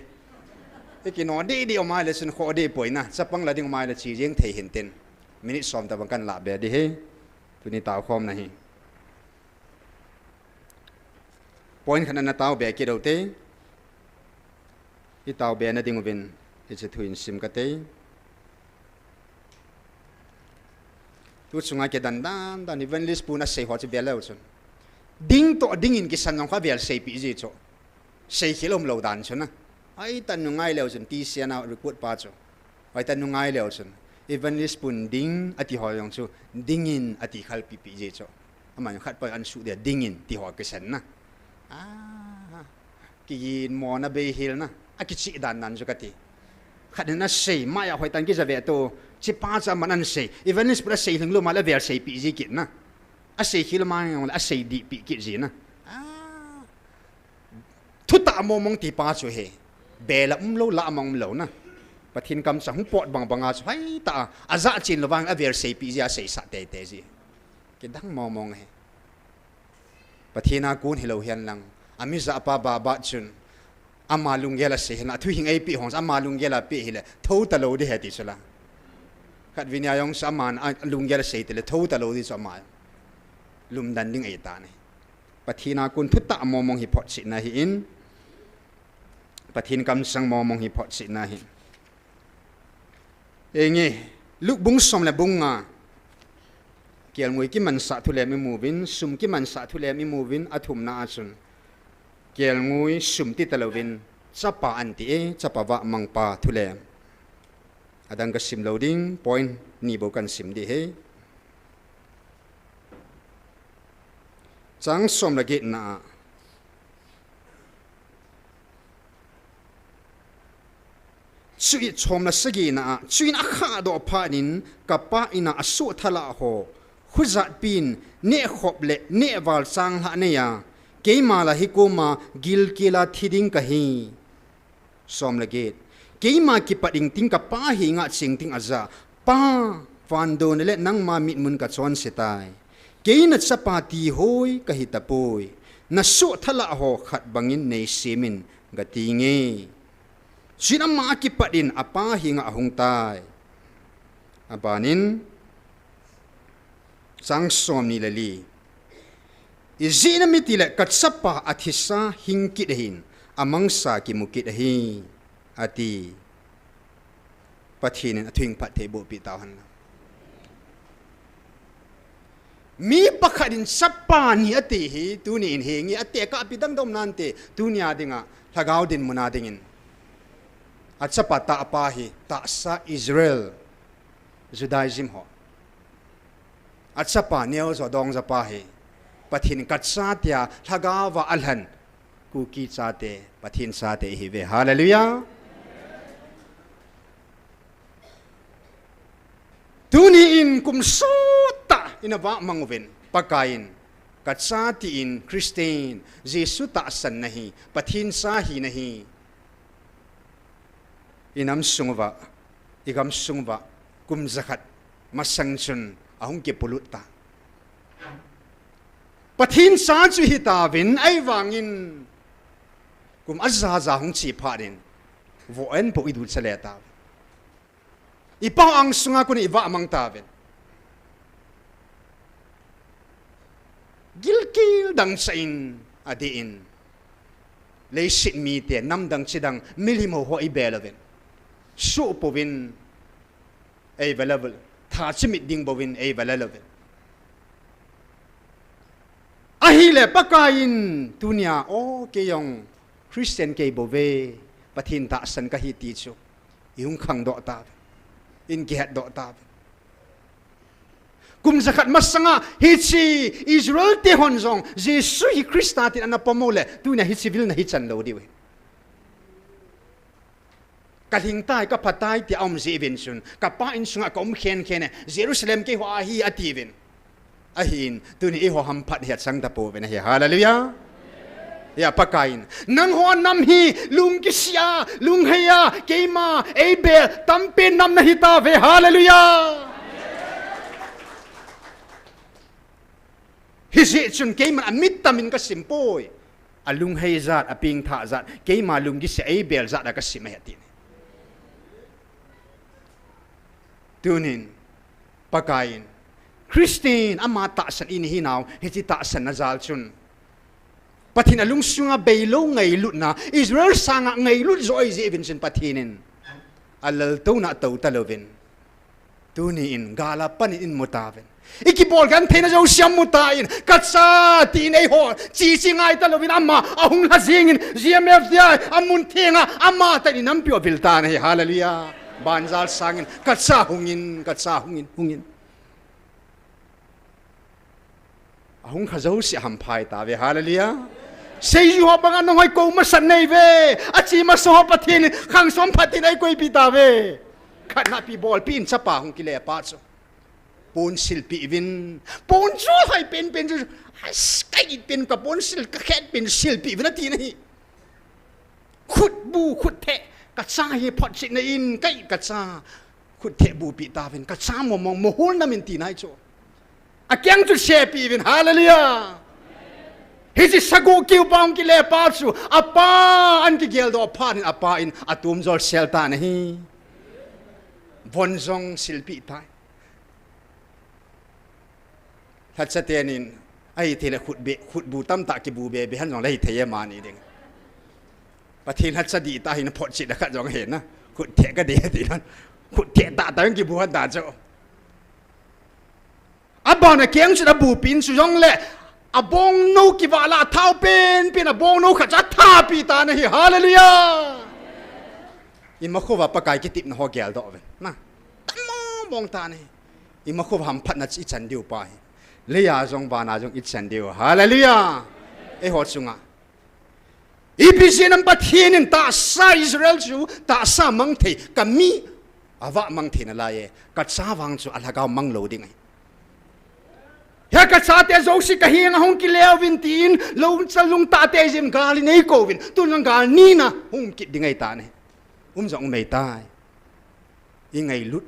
Ikino didi um ai le chun kho ding poi na. Chapang la ding um ai le che jeng thei hin tin. Minute som tabang kan lah be ding hi. Tuni tao khom na hi. Point khat na tao be kit u te. I tao be na ding uvin, hiche thu in sim kate. Tu chunga kidan dan dan Evangelist pun asei ho chu ve leu chun. Ding toh dingin kisan jong kha vel seipi ji chu. Seikhel um lou dan chu na. Ai tan nu ngai leu chun T C N a recruit pa chu. Ai tan nu ngai leu chun. Evangelist pun ding ati ho jong chu. Dingin ati khalpi pi ji chu. Ama jong khat pa an su dia dingin ti ho kisan na. Ah. Kigin mo na bei hil na. Akichi dan dan chu kati. Khat in asei, maya hoi tan kija ve to. Chipa cha man an sei. Evangelist pun asei lhing lou ma le vel seipi ji kit na. Asei khel ma jong le asei dihpi kit ji na. Ah. Thutah mong mong ti pa chu hi. Be la um lou, la mong um lou na. Pathen kamchang hung pot bang banga chu. Hai ta, aja chin lou vang avel seipi ji, asei sa teitei ji. Kidang mong mong hi. Pathen a kon hilou hihen lang. Ami ja pa ba ba chun. Ama lunggel asei hihen lang. Athu hing eipe hong, ama lunggel ape hile. Thou talou ding ahi ti chu la. Khat vin a jong sa ama lunggel asei tile. Thou talou ding chu ama. Lumdan ding ahi ta na hi. Pathen a kon thutah mong mong hi photchetna ahin. Pathen kamchang mong mong hi photchetna ahin. Inge, Luke bung som le bung nga. Kelngoi kimansah thu lem imu uvin, sum kimansah thu lem imu uvin, athumna a chun. Kelngoi sum ti talou vin, chapa an ti e, chapa vahmang pa thu lem. Adang kasim lou ding, point ni bou kan sim ding ahi. Chang som le get na a. Chuin chom le sagi na a, chuin akhah doh phat in, kapa in a asoh thalah ho, khujat pin, neh khop le neh val chang lhah nei a, keima la hi koma gilkel a thi ding kahi. Som le get. Keima kipat ing ting kapa henga ching ting aja. Pa, van dona le nangma mitmun kachonse tai. Kei nachapa ti hoi kahi tapoi. Nasoh thalah ho khat bangin neisemin gati nge. Chuin ama akipat in apa henga ahung tai. Abanin, Chang som ni le li. Ijeh inem itile kachapa athisa hing kit ahin, amangsa kimu kit ahi, ati. Pathen in athu hing phatthei boh peh tauhen. Mi pakhat in chapa ni ati hi, tuni in hi nge ati kah pi dang dom nante, tunia dinga, lhagao dinmun a dingin. Achapa tahpa hi, tahsa Israel, Judaism ho. Achapa neo jo dong japa hi. Pathen kacha tia lhagaova alhen. Kuki chate, Pathen chate ihiuve. Hallelujah. Tuni in kum sottah in avah mang uvin. Pakaiyin. Kacha tin Christian. Jesu tahsan nahi. Pathen cha hina hi. I nam sung uva, i gam sung uva, kum jakhat masang chun ahung kipolut ta. Pathen cha chu hitauvin, ahivangin kum ajaja hung che phat in, vo en po i ducha le ta. I pau ang sunga kon i vah mang tauvin. Gilkel dang cha in, adeh in, leiset mite, namdang chidang, milim ho ho i bel uvin. Suh pouvin, ei vel uvin. Tha chimit ding bouvin, ei vel uvin. Ahile Pakai in, tunia, o, kei jong Christian kei bouve, Pathen tahsan kahi ti chu i hung khangdoh tauve, in kihetdoh tauve. Kum jakhat masanga hiche Israel te hon jong Jesu hi Christa tin ana pom uleh, tunia hiche vilna hi chan lou diu ahi. Ka lhing tai, ka pha tai tia um jeh uvin chun, ka Pa insunga ka um khenkhen e, Jerusalem keiho ahi atiuvin. Ahin, tuni eiho hamphat hi achang tapouvin ahi. Hallelujah. Hia Pakai in, nangho nam hi lungkisih a, lunghei a, keima, ei bel, tampen nam nahi tauve. Hallelujah. Hijeh chun keiman amit tamin ka sim poi. Alunghei jat, apengthah jat, keima lungkisih a, ei bel jat a ka sim ahi ati. Tunin, Pakai in, Christian ama tahsan i nahi nau, hiche tahsanna jal chun, Pathen alungsunga beilou ngailutna, Israel sanga ngailut jo ahi jeh uvin chun Pathen in alaltouna atou talouvin, tuni in gal a pan in imu tauvin. I kibol gentheina jouse amu tan, ka cha tin eiho che che ngai talouvin ama ahung lha jingin, G M F D I amun thenga ama tah in i nampi u avil tan ahi. Hallelujah. Banjal sangin, ka cha hungin, ka cha hungin, hungin. Ahung kha jouse ahamphai tauve. Hallelujah. Seijui ho banga nahoi kou masat nei uve. Ache masa ho Pathen in khang som phat in eikoipeh tauve. Khatna pi bolpeh in chapa hung kile pa chu. Pon silpeh uvin. Pon chu hai pen pen chu. As, ka it pen ka pon sil, ka khet pen silpeh uvin ati nahi. Khutbu, khut theh, ka cha hi photchetna in, ka it ka cha. Khut theh bupeh tauvin, ka cha momong, mohol namin ti nai chu. Akeng chu sepeh uvin, hallelujah. Hiche sagoh keu pa hung kile pa chu, apa an kigeldoh phat in, apa in atom jol sel tan ahi. Von jong silpeh tai. Lhacha tenin, ahi thei le khutbe, khutbu tamtah kibu be be han jong le hi thei e mani ding. Pathen lhacha dihtah hin photchetna khat jong hena. Khut theh ka dei ti nan. Khut theh tahtah in kibu han ta chu. Abana keng chu abupeh in chu jongle, abongnou kivah lah a thao pen pen abongnou khat chu athapeh tan ahi. Hallelujah. Imakhouva Pakai kitepna ho geldoh uvin. Na. Tam mong mong tan ahi. Imakhouva hamphatna chu i chan diu pa hi. Leiya jong vana jong i chan diu. Hallelujah. Eiho chunga. Ipi jeh inem Pathen in tahsa Israel chu, tahsa mang thei, ka mi avah mang thei nalai e, ka cha vang chu alhagao mang lou ding ahi. Hia ka chate jouse ka henga hung kile uvin tin, lungchal lungtah tei jin gal in eikouvin, tun jong gal nina hung um kit ding ahi tan ahi. Um jong um ahi tai. I ngailut,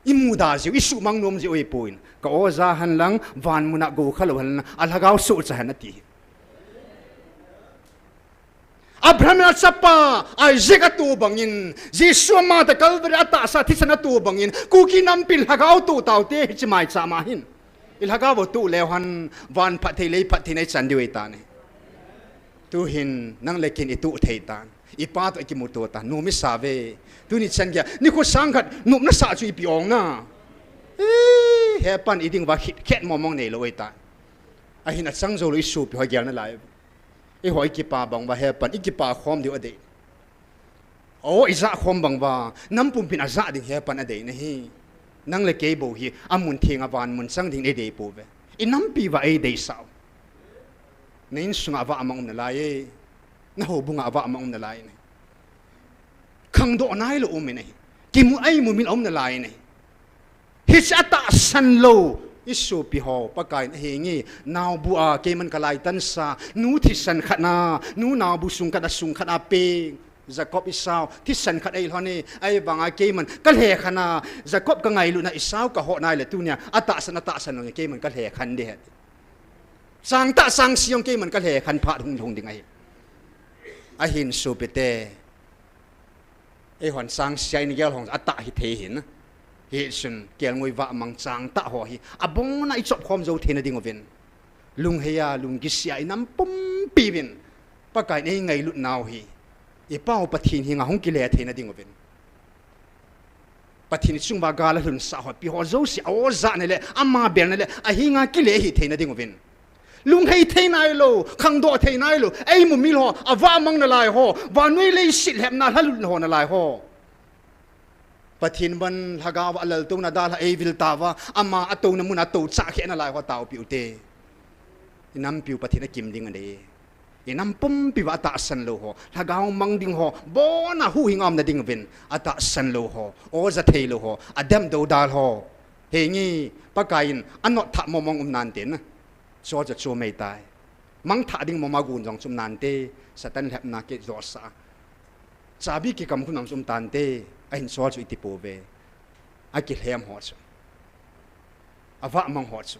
i muda jiu, i suhmang nom jiu ahipoi. Ka oja hen lang, van muna gou kha lou hen lang, alhagao sohcha hen ati. Abraham in achapa Isaac ato bangin, Jesu ama tah Calvary a tahsa thisan ato bangin, Kuki nampin lhagao to taute hiche maicham a hin. I lhagao to leu hen, van phatthei, lei phatthei na i chan diu ahi tan ahi. Tuhin, nang le ken i to thei tan. I Pa toh i kimuto tan. Nom i sa uve. Tuni chan geiya, nikho sang khat, nopna sah chu ipi ong na. Eh, hepan i ding uva khit khet momong nei lou ahi tan. Ahin achang jou lou i sopi ho gel nalai. Eiho i kipa bang uva hepan, i kipa khom diu adei. O, i ja khom bang uva, nam pumpin aja ding hepan adei nahi. Nang le kei bou hi, amun thenga van mun chang ding eidei pouve. I nampi uva eidei sau. Na insunga avah mang um nalai e. Na houbunga avah mang um nalai e. Khangdoh nailou um e nahi. Kimu ai mu min um nalai e nahi. Hiche atahsan lou, i sopi ho, Pakai in ahi nge, naobu a, keiman ka lai tansa, nu thisan khat na, nu naobu sung khat a, sung khat a peng. Jacob Esau, thisan khat eilhon e, ahivanga keiman kalhekhen a, Jacob kangailutna Esau kaho nai le tunia, atahsan, atahsan lou e, keiman kalhekhen ding ahi. Changtah changse jong keiman kalhekhen phat hung lhung ding ahi. Ahin sopite, eihon changse a igel hon atah hithei hin. Hichun kelngoi vahmang changtah ho hi abonna ichop khom jou theina ding uvin, lunghei a, lungkisih a, inam pumpi uvin Pakai in eingailut nau hi, i Pau Pathen henga hung kile theina ding uvin, Pathen chunguva gal alhunsah ho, pi ho jouse, a-o jana le, ama belna le, ahenga kile hih theina ding uvin, lunghei thei nailou, khangdoh thei nailou, eimumil ho, avahmang nalai ho, vannoi leiset lhepna lhalut ho nalai ho, Pathen ban lhagao a alaltouna dalha eivil tauva, ama atouna muna atou chah kheh nalai ho taopeh ute. Inampiu Pathen akim ding anei. Inam pumpi uva atahsan lou ho, lhagao mang ding ho, abonna huhhing a umna ding uvin atahsan lou ho, o ja thei lou ho, adem doudal ho, henge, Pakai in anotthah mong mong um nante na. Chu chu chu mei tai. Mangthah ding mong mong a gon jong chu um nante, Satan lhepna kijosah a. Chabi kikam khun jong chu um tante, ahin chu chu iti pouve. Akilhem ho chu, avahmang ho chu,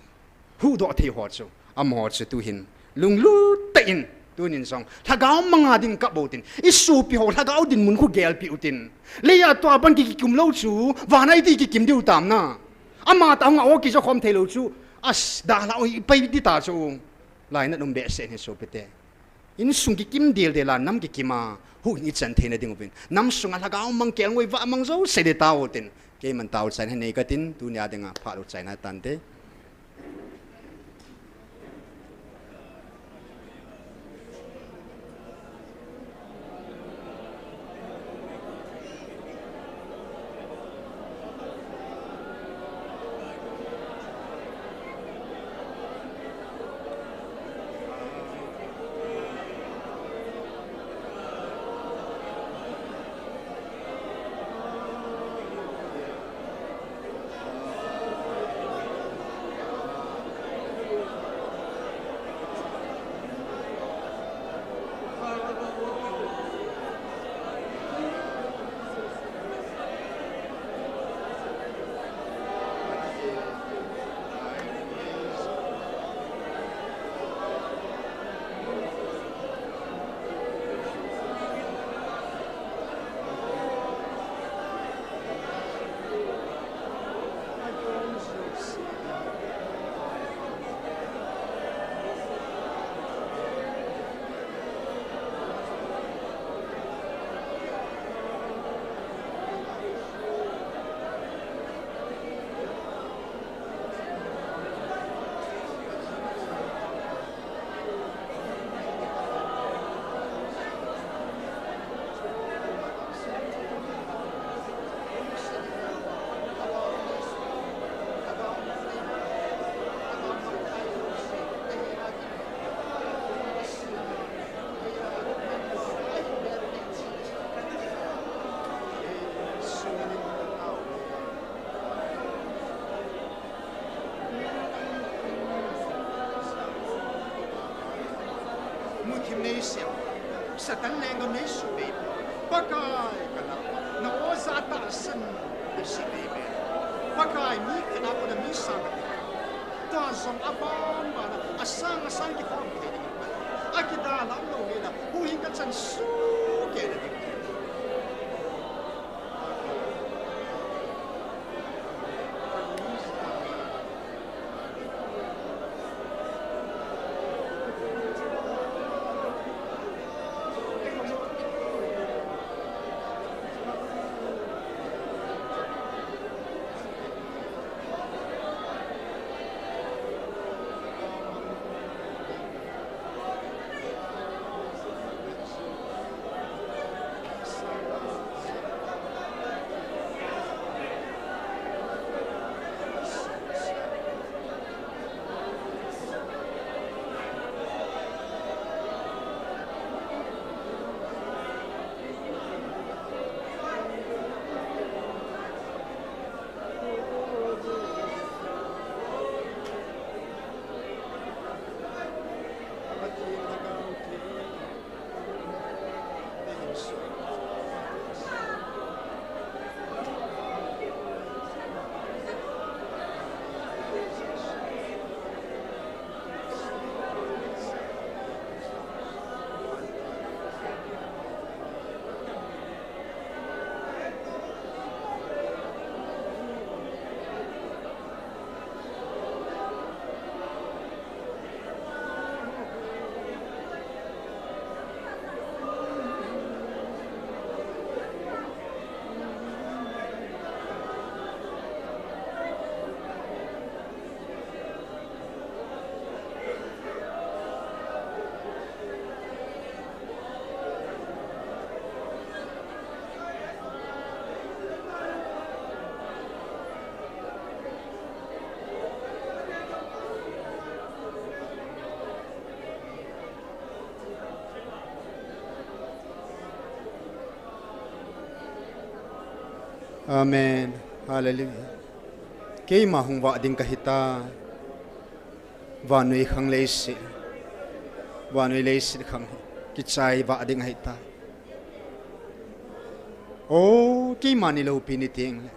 huhdoh thei ho chu, amaho chu tuhin lunglut tah in, tunin jong lhagao manga ding kap bou tin, isopi ho lhagao dinmun khu gelpeh utin. Leiya tua ban ki kikum lou chu, vana iti kikim diu tam na. Amatah hung a o kijo khom thei lou chu, as, dalha o hi pai ding ta chu. Lainat um behseh hi sopite. Insung kikim deldel a, nam kikim a, huhhing ichan theina ding uvin, nam sunga lhagao mang, kelngoi vahmang jouse ding tao tin, keiman tao chaina nei katin, tunia dinga phat lou chaina tante. Muthim nei siam, Satan lenggam nei suh bei. Pakai kana, na oja tahsan na si bei be. Pakai mi kana ko na mi sang ka. Tua jong aban bana, asang asang kikhom thei ding. Akidalhah lou hela, huhhing kachan suh kei na ding. Amen. Hallelujah. Keima hung vah ding kahi ta. Vannoi khang leiset. Vannoi leiset khang hi. Kichai vah ding ahi ta. O, keima ni loupi ni teng le.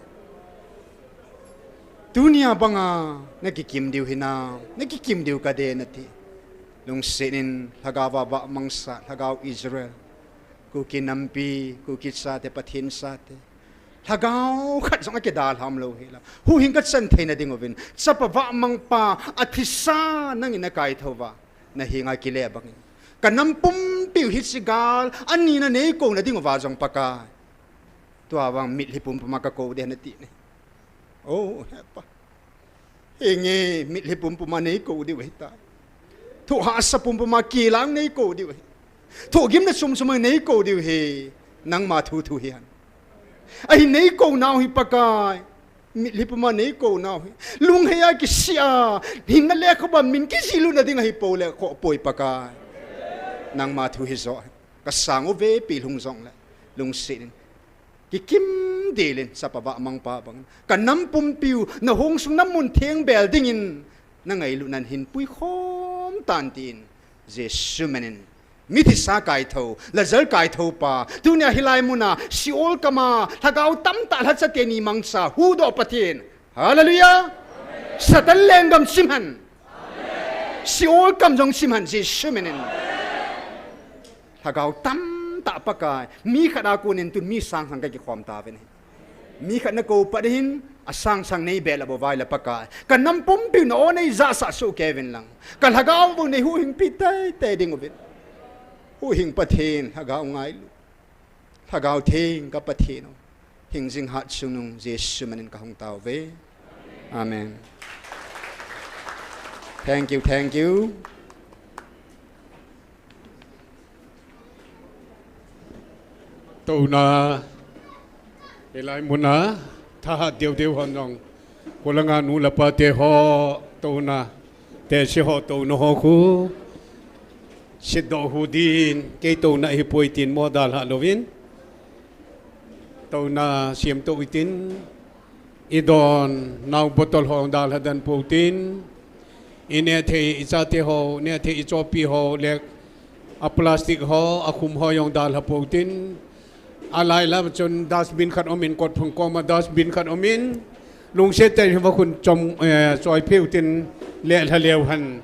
Tunia banga na kikim diu hinam, na kikim diu kade nati. Lungset in lhagao va vah mangsa, lhagao Israel. Kuki nampi, Kuki chate, Pathen chate. Lhagao khat jong akidalham lou hela. Huhhing kachan theina ding uvin. Chapa vah mangpa, athisa nangin nakaithou va. Nahenga kile bangin. Kanam pumpiu hiche gal, anina neikouna ding uva jong Pakai. Tua vang mitlhi pumpuma kakou ding nati ne. O, hepa. Henge, mitlhi pumpuma neikou diu ahi ta. Thohhahsa pumpuma kilang neikou diu ahi. Thohgimna chomchoma neikou diu ahi. Nangma thu thu hihen. Ahin neikounau hi Pakai. Mitlhi puma neikounau hi. Lungheiya kisih a. Hinna lekhabu a min kijih lutna ding ahipou le khoh poi Pakai. Nangma thu hijo. Kasang uve pi lhung jongle. Lungset in. Kikim delin, chapa vah mangpa bangin. Kanam pumpiu, nahung sung namun thengbel dingin, nangailutnan hinpui khom tan tin, Jesu minin. Mithisa kaithou, Lazar kaithou pa, tunia hilai muna, Sheol kama, lhagao tamtah lhacha teni mangcha, huhdoh Pathen. Hallelujah! Satan lenggam chimhen. Sheol kam jong chimhen, Jesu minin. Lhagao tamtah Pakai, mi khat a konin tun mi sang sang kakikhom tauvin ahi. Mi khat nakou pat ahin, asang sang neibel a bou vai le Pakai. Kanam pumpiu na o neijahsah soh kei uvin lang. Kalhagao bou neihuhhingpi teitei ding uvin. Huhhing Pathen, lhagao ngailu. Lhagao Theng ka Pathen u. Hingjing hatchungnung Jesu minin kahung tauve. Amen. Thank you, thank you. Touna. Hilai muna. Thahat deuhdeuh hon jong. Kolanga nu le pa teho. Touna. Tese ho touna ho khu. Sitdoh hu din. Kei touna hipoi tin mo dalha louvin. Touna siamtou itin, idon, nao bottle ho dalha den pou tin, ineh thei ichate ho, neh thei ichopi ho, le a plastic ho, akhum ho jong dalha pou tin, alai lam chun dustbin khat umin, kotphung koma dustbin khat umin, lungset tah in hiva khun chom, eh, choi phei utin, le lha leu hen.